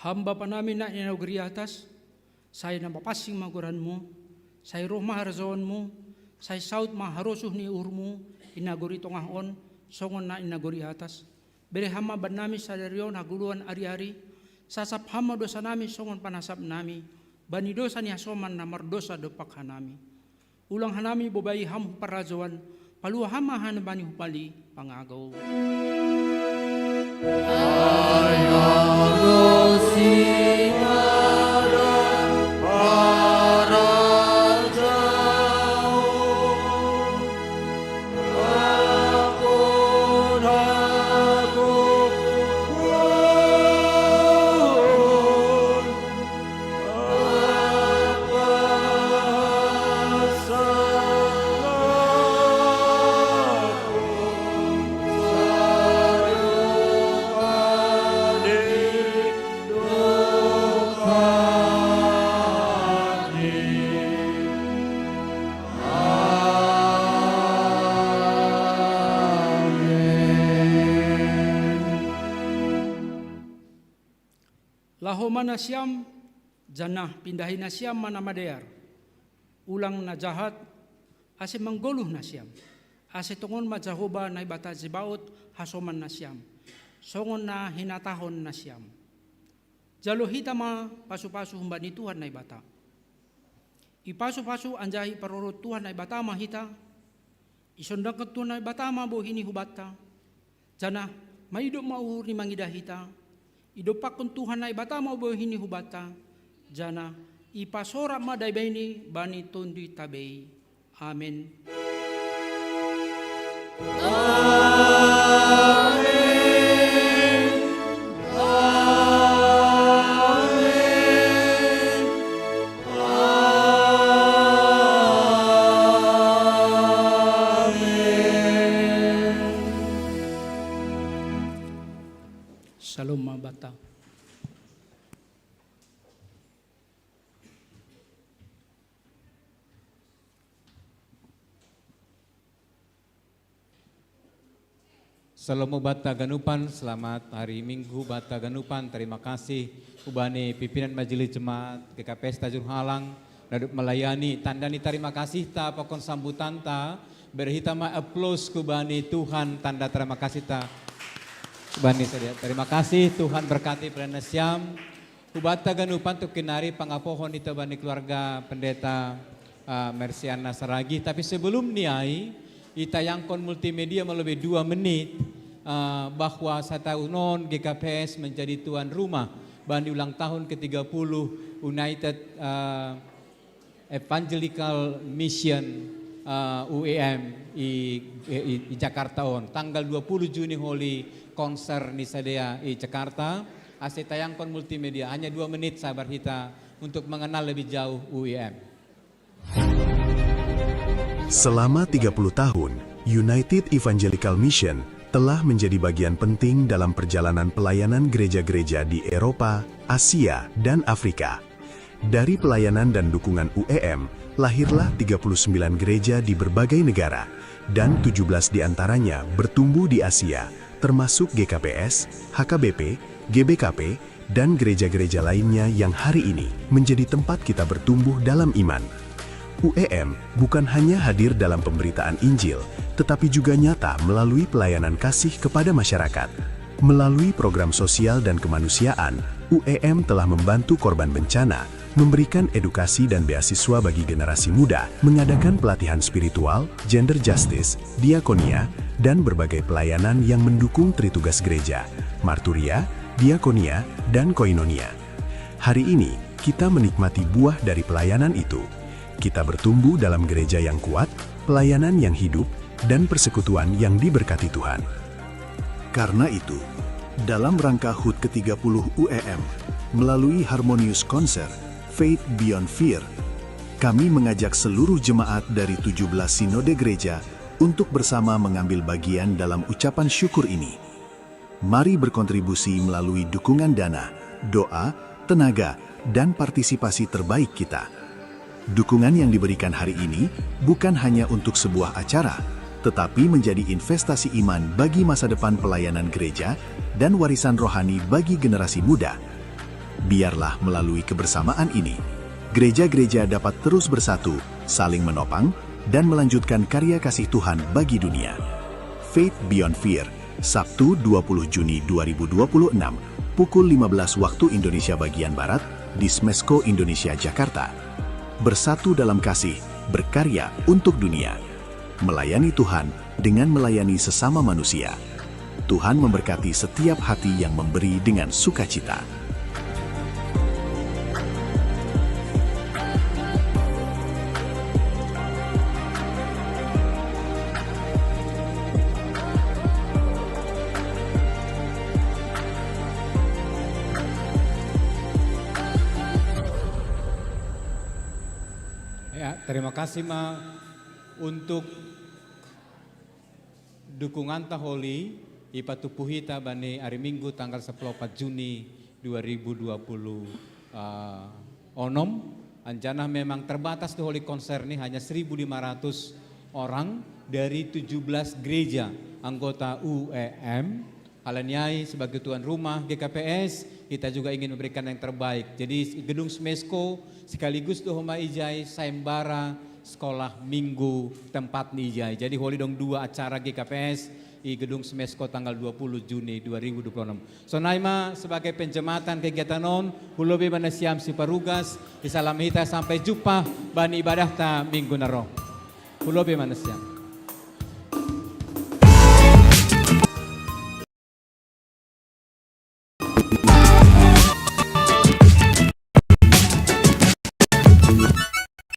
Ham Bapa nami na i nagori atas, sai na mapansing ma goranmu, sai roh ma harajaonmu, sai saut ma harosuh ni uhurmu i nagori tongah on, songon na i nagori atas. Bere Ham ma bannami sadari on hagoluhan ari-ari, sasap Ham ma dosa nami songon panasap nami bani dosa ni hasoman na mardosa dompak hanami. Ulang hanami bobai Ham hu parrajaon, palua Ham ma hanami hubani pangagou. Laho ma nasiam, janah pindahi nasiam ma na madear. Ulang na jahat, ase manggoluh nasiam. Ase tongon ma Jahowa Naibata Zebaot hasoman nasiam, songon na hinatahon nasiam. Jalo hita ma pasu-pasu humbani Tuhan Naibata. Ipasu-pasu anjaha iparorot Tuhan Naibata ma hita, isondangkon Tuhan Naibata ma bohi ni hubanta, janah maidop ma uhur ni mangidah hita, idompakkon Tuhan Naibata ma bohi ni hubanta, janah ipasorap ma damei ni bani tonduy ta bei. Amen. Shalom ma banta. Shalom banta ganupan, selamat hari Minggu banta ganupan. Tarima kasih hubani pimpinan Majelis Jemaat G K P S Tanjung Halang, na dob melayani. Tanda ni tarima kasihta pakon sambutanta, bere hita ma aplaus hubani Tuhan, tanda tarima kasihta. Bani sadia, terima kasih, Tuhan berkati pelayanan Siam. Hubata ganupan tu kinari pangapohon ita bani keluarga pendeta uh, Mersiana Saragi. Tapi sebelum niai, ita yangkon multimedia melebih dua menit uh, bahwa satahunon G K P S menjadi tuan rumah bani ulang tahun ke tiga puluh United uh, Evangelical Mission uh, U E M i, i, i Jakarta on. Tanggal dua puluh Juni holi konser ni sadia i Jakarta. Ase tayangkon multimedia, hanya dua menit sabar hita untuk mengenal lebih jauh U E M. Selama tiga puluh tahun, United Evangelical Mission telah menjadi bagian penting dalam perjalanan pelayanan gereja-gereja di Eropa, Asia, dan Afrika. Dari pelayanan dan dukungan U E M, lahirlah tiga puluh sembilan gereja di berbagai negara, dan tujuh belas di antaranya bertumbuh di Asia, termasuk G K P S, H K B P, G B K P, dan gereja-gereja lainnya yang hari ini menjadi tempat kita bertumbuh dalam iman. U E M bukan hanya hadir dalam pemberitaan Injil, tetapi juga nyata melalui pelayanan kasih kepada masyarakat. Melalui program sosial dan kemanusiaan, U E M telah membantu korban bencana, memberikan edukasi dan beasiswa bagi generasi muda, mengadakan pelatihan spiritual, gender justice, diakonia, dan berbagai pelayanan yang mendukung tritugas gereja, marturia, diakonia, dan koinonia. Hari ini, kita menikmati buah dari pelayanan itu. Kita bertumbuh dalam gereja yang kuat, pelayanan yang hidup, dan persekutuan yang diberkati Tuhan. Karena itu, dalam rangka hut ke tiga puluh U E M, melalui Harmonious Concert, Faith Beyond Fear, kami mengajak seluruh jemaat dari tujuh belas sinode gereja untuk bersama mengambil bagian dalam ucapan syukur ini. Mari berkontribusi melalui dukungan dana, doa, tenaga, dan partisipasi terbaik kita. Dukungan yang diberikan hari ini bukan hanya untuk sebuah acara, tetapi menjadi investasi iman bagi masa depan pelayanan gereja dan warisan rohani bagi generasi muda. Biarlah melalui kebersamaan ini, gereja-gereja dapat terus bersatu, saling menopang, dan melanjutkan karya kasih Tuhan bagi dunia. Faith Beyond Fear, Sabtu dua puluh Juni dua ribu dua puluh enam, pukul lima belas waktu Indonesia bagian Barat, di Smesco Indonesia Jakarta. Bersatu dalam kasih, berkarya untuk dunia. Melayani Tuhan dengan melayani sesama manusia. Tuhan memberkati setiap hati yang memberi dengan sukacita. Ya, terima kasih Ma untuk dukungan ta holi ipatupu hita bani hari Minggu tanggal sepuluh empat Juni dua ribu dua puluh onom. Anjana memang terbatas tu holi konser ni, hanya seribu lima ratus orang dari tujuh belas gereja anggota U E M. Halaniai sebagai tuan rumah G K P S, kita juga ingin memberikan yang terbaik. Jadi gedung Smesco sekaligus tu homa ijai saimbara sekolah minggu tempat ni ijai. Jadi holi dong dua acara G K P S i gedung Smesco tanggal dua puluh Juni dua ribu dua puluh enam. Sonai ma sebagai penjematan kegiatan on, hulobi mana Siam Siparugas, i salam hita sampai jumpa bani ibadah ta minggu na ro. Hulobi mana Siam.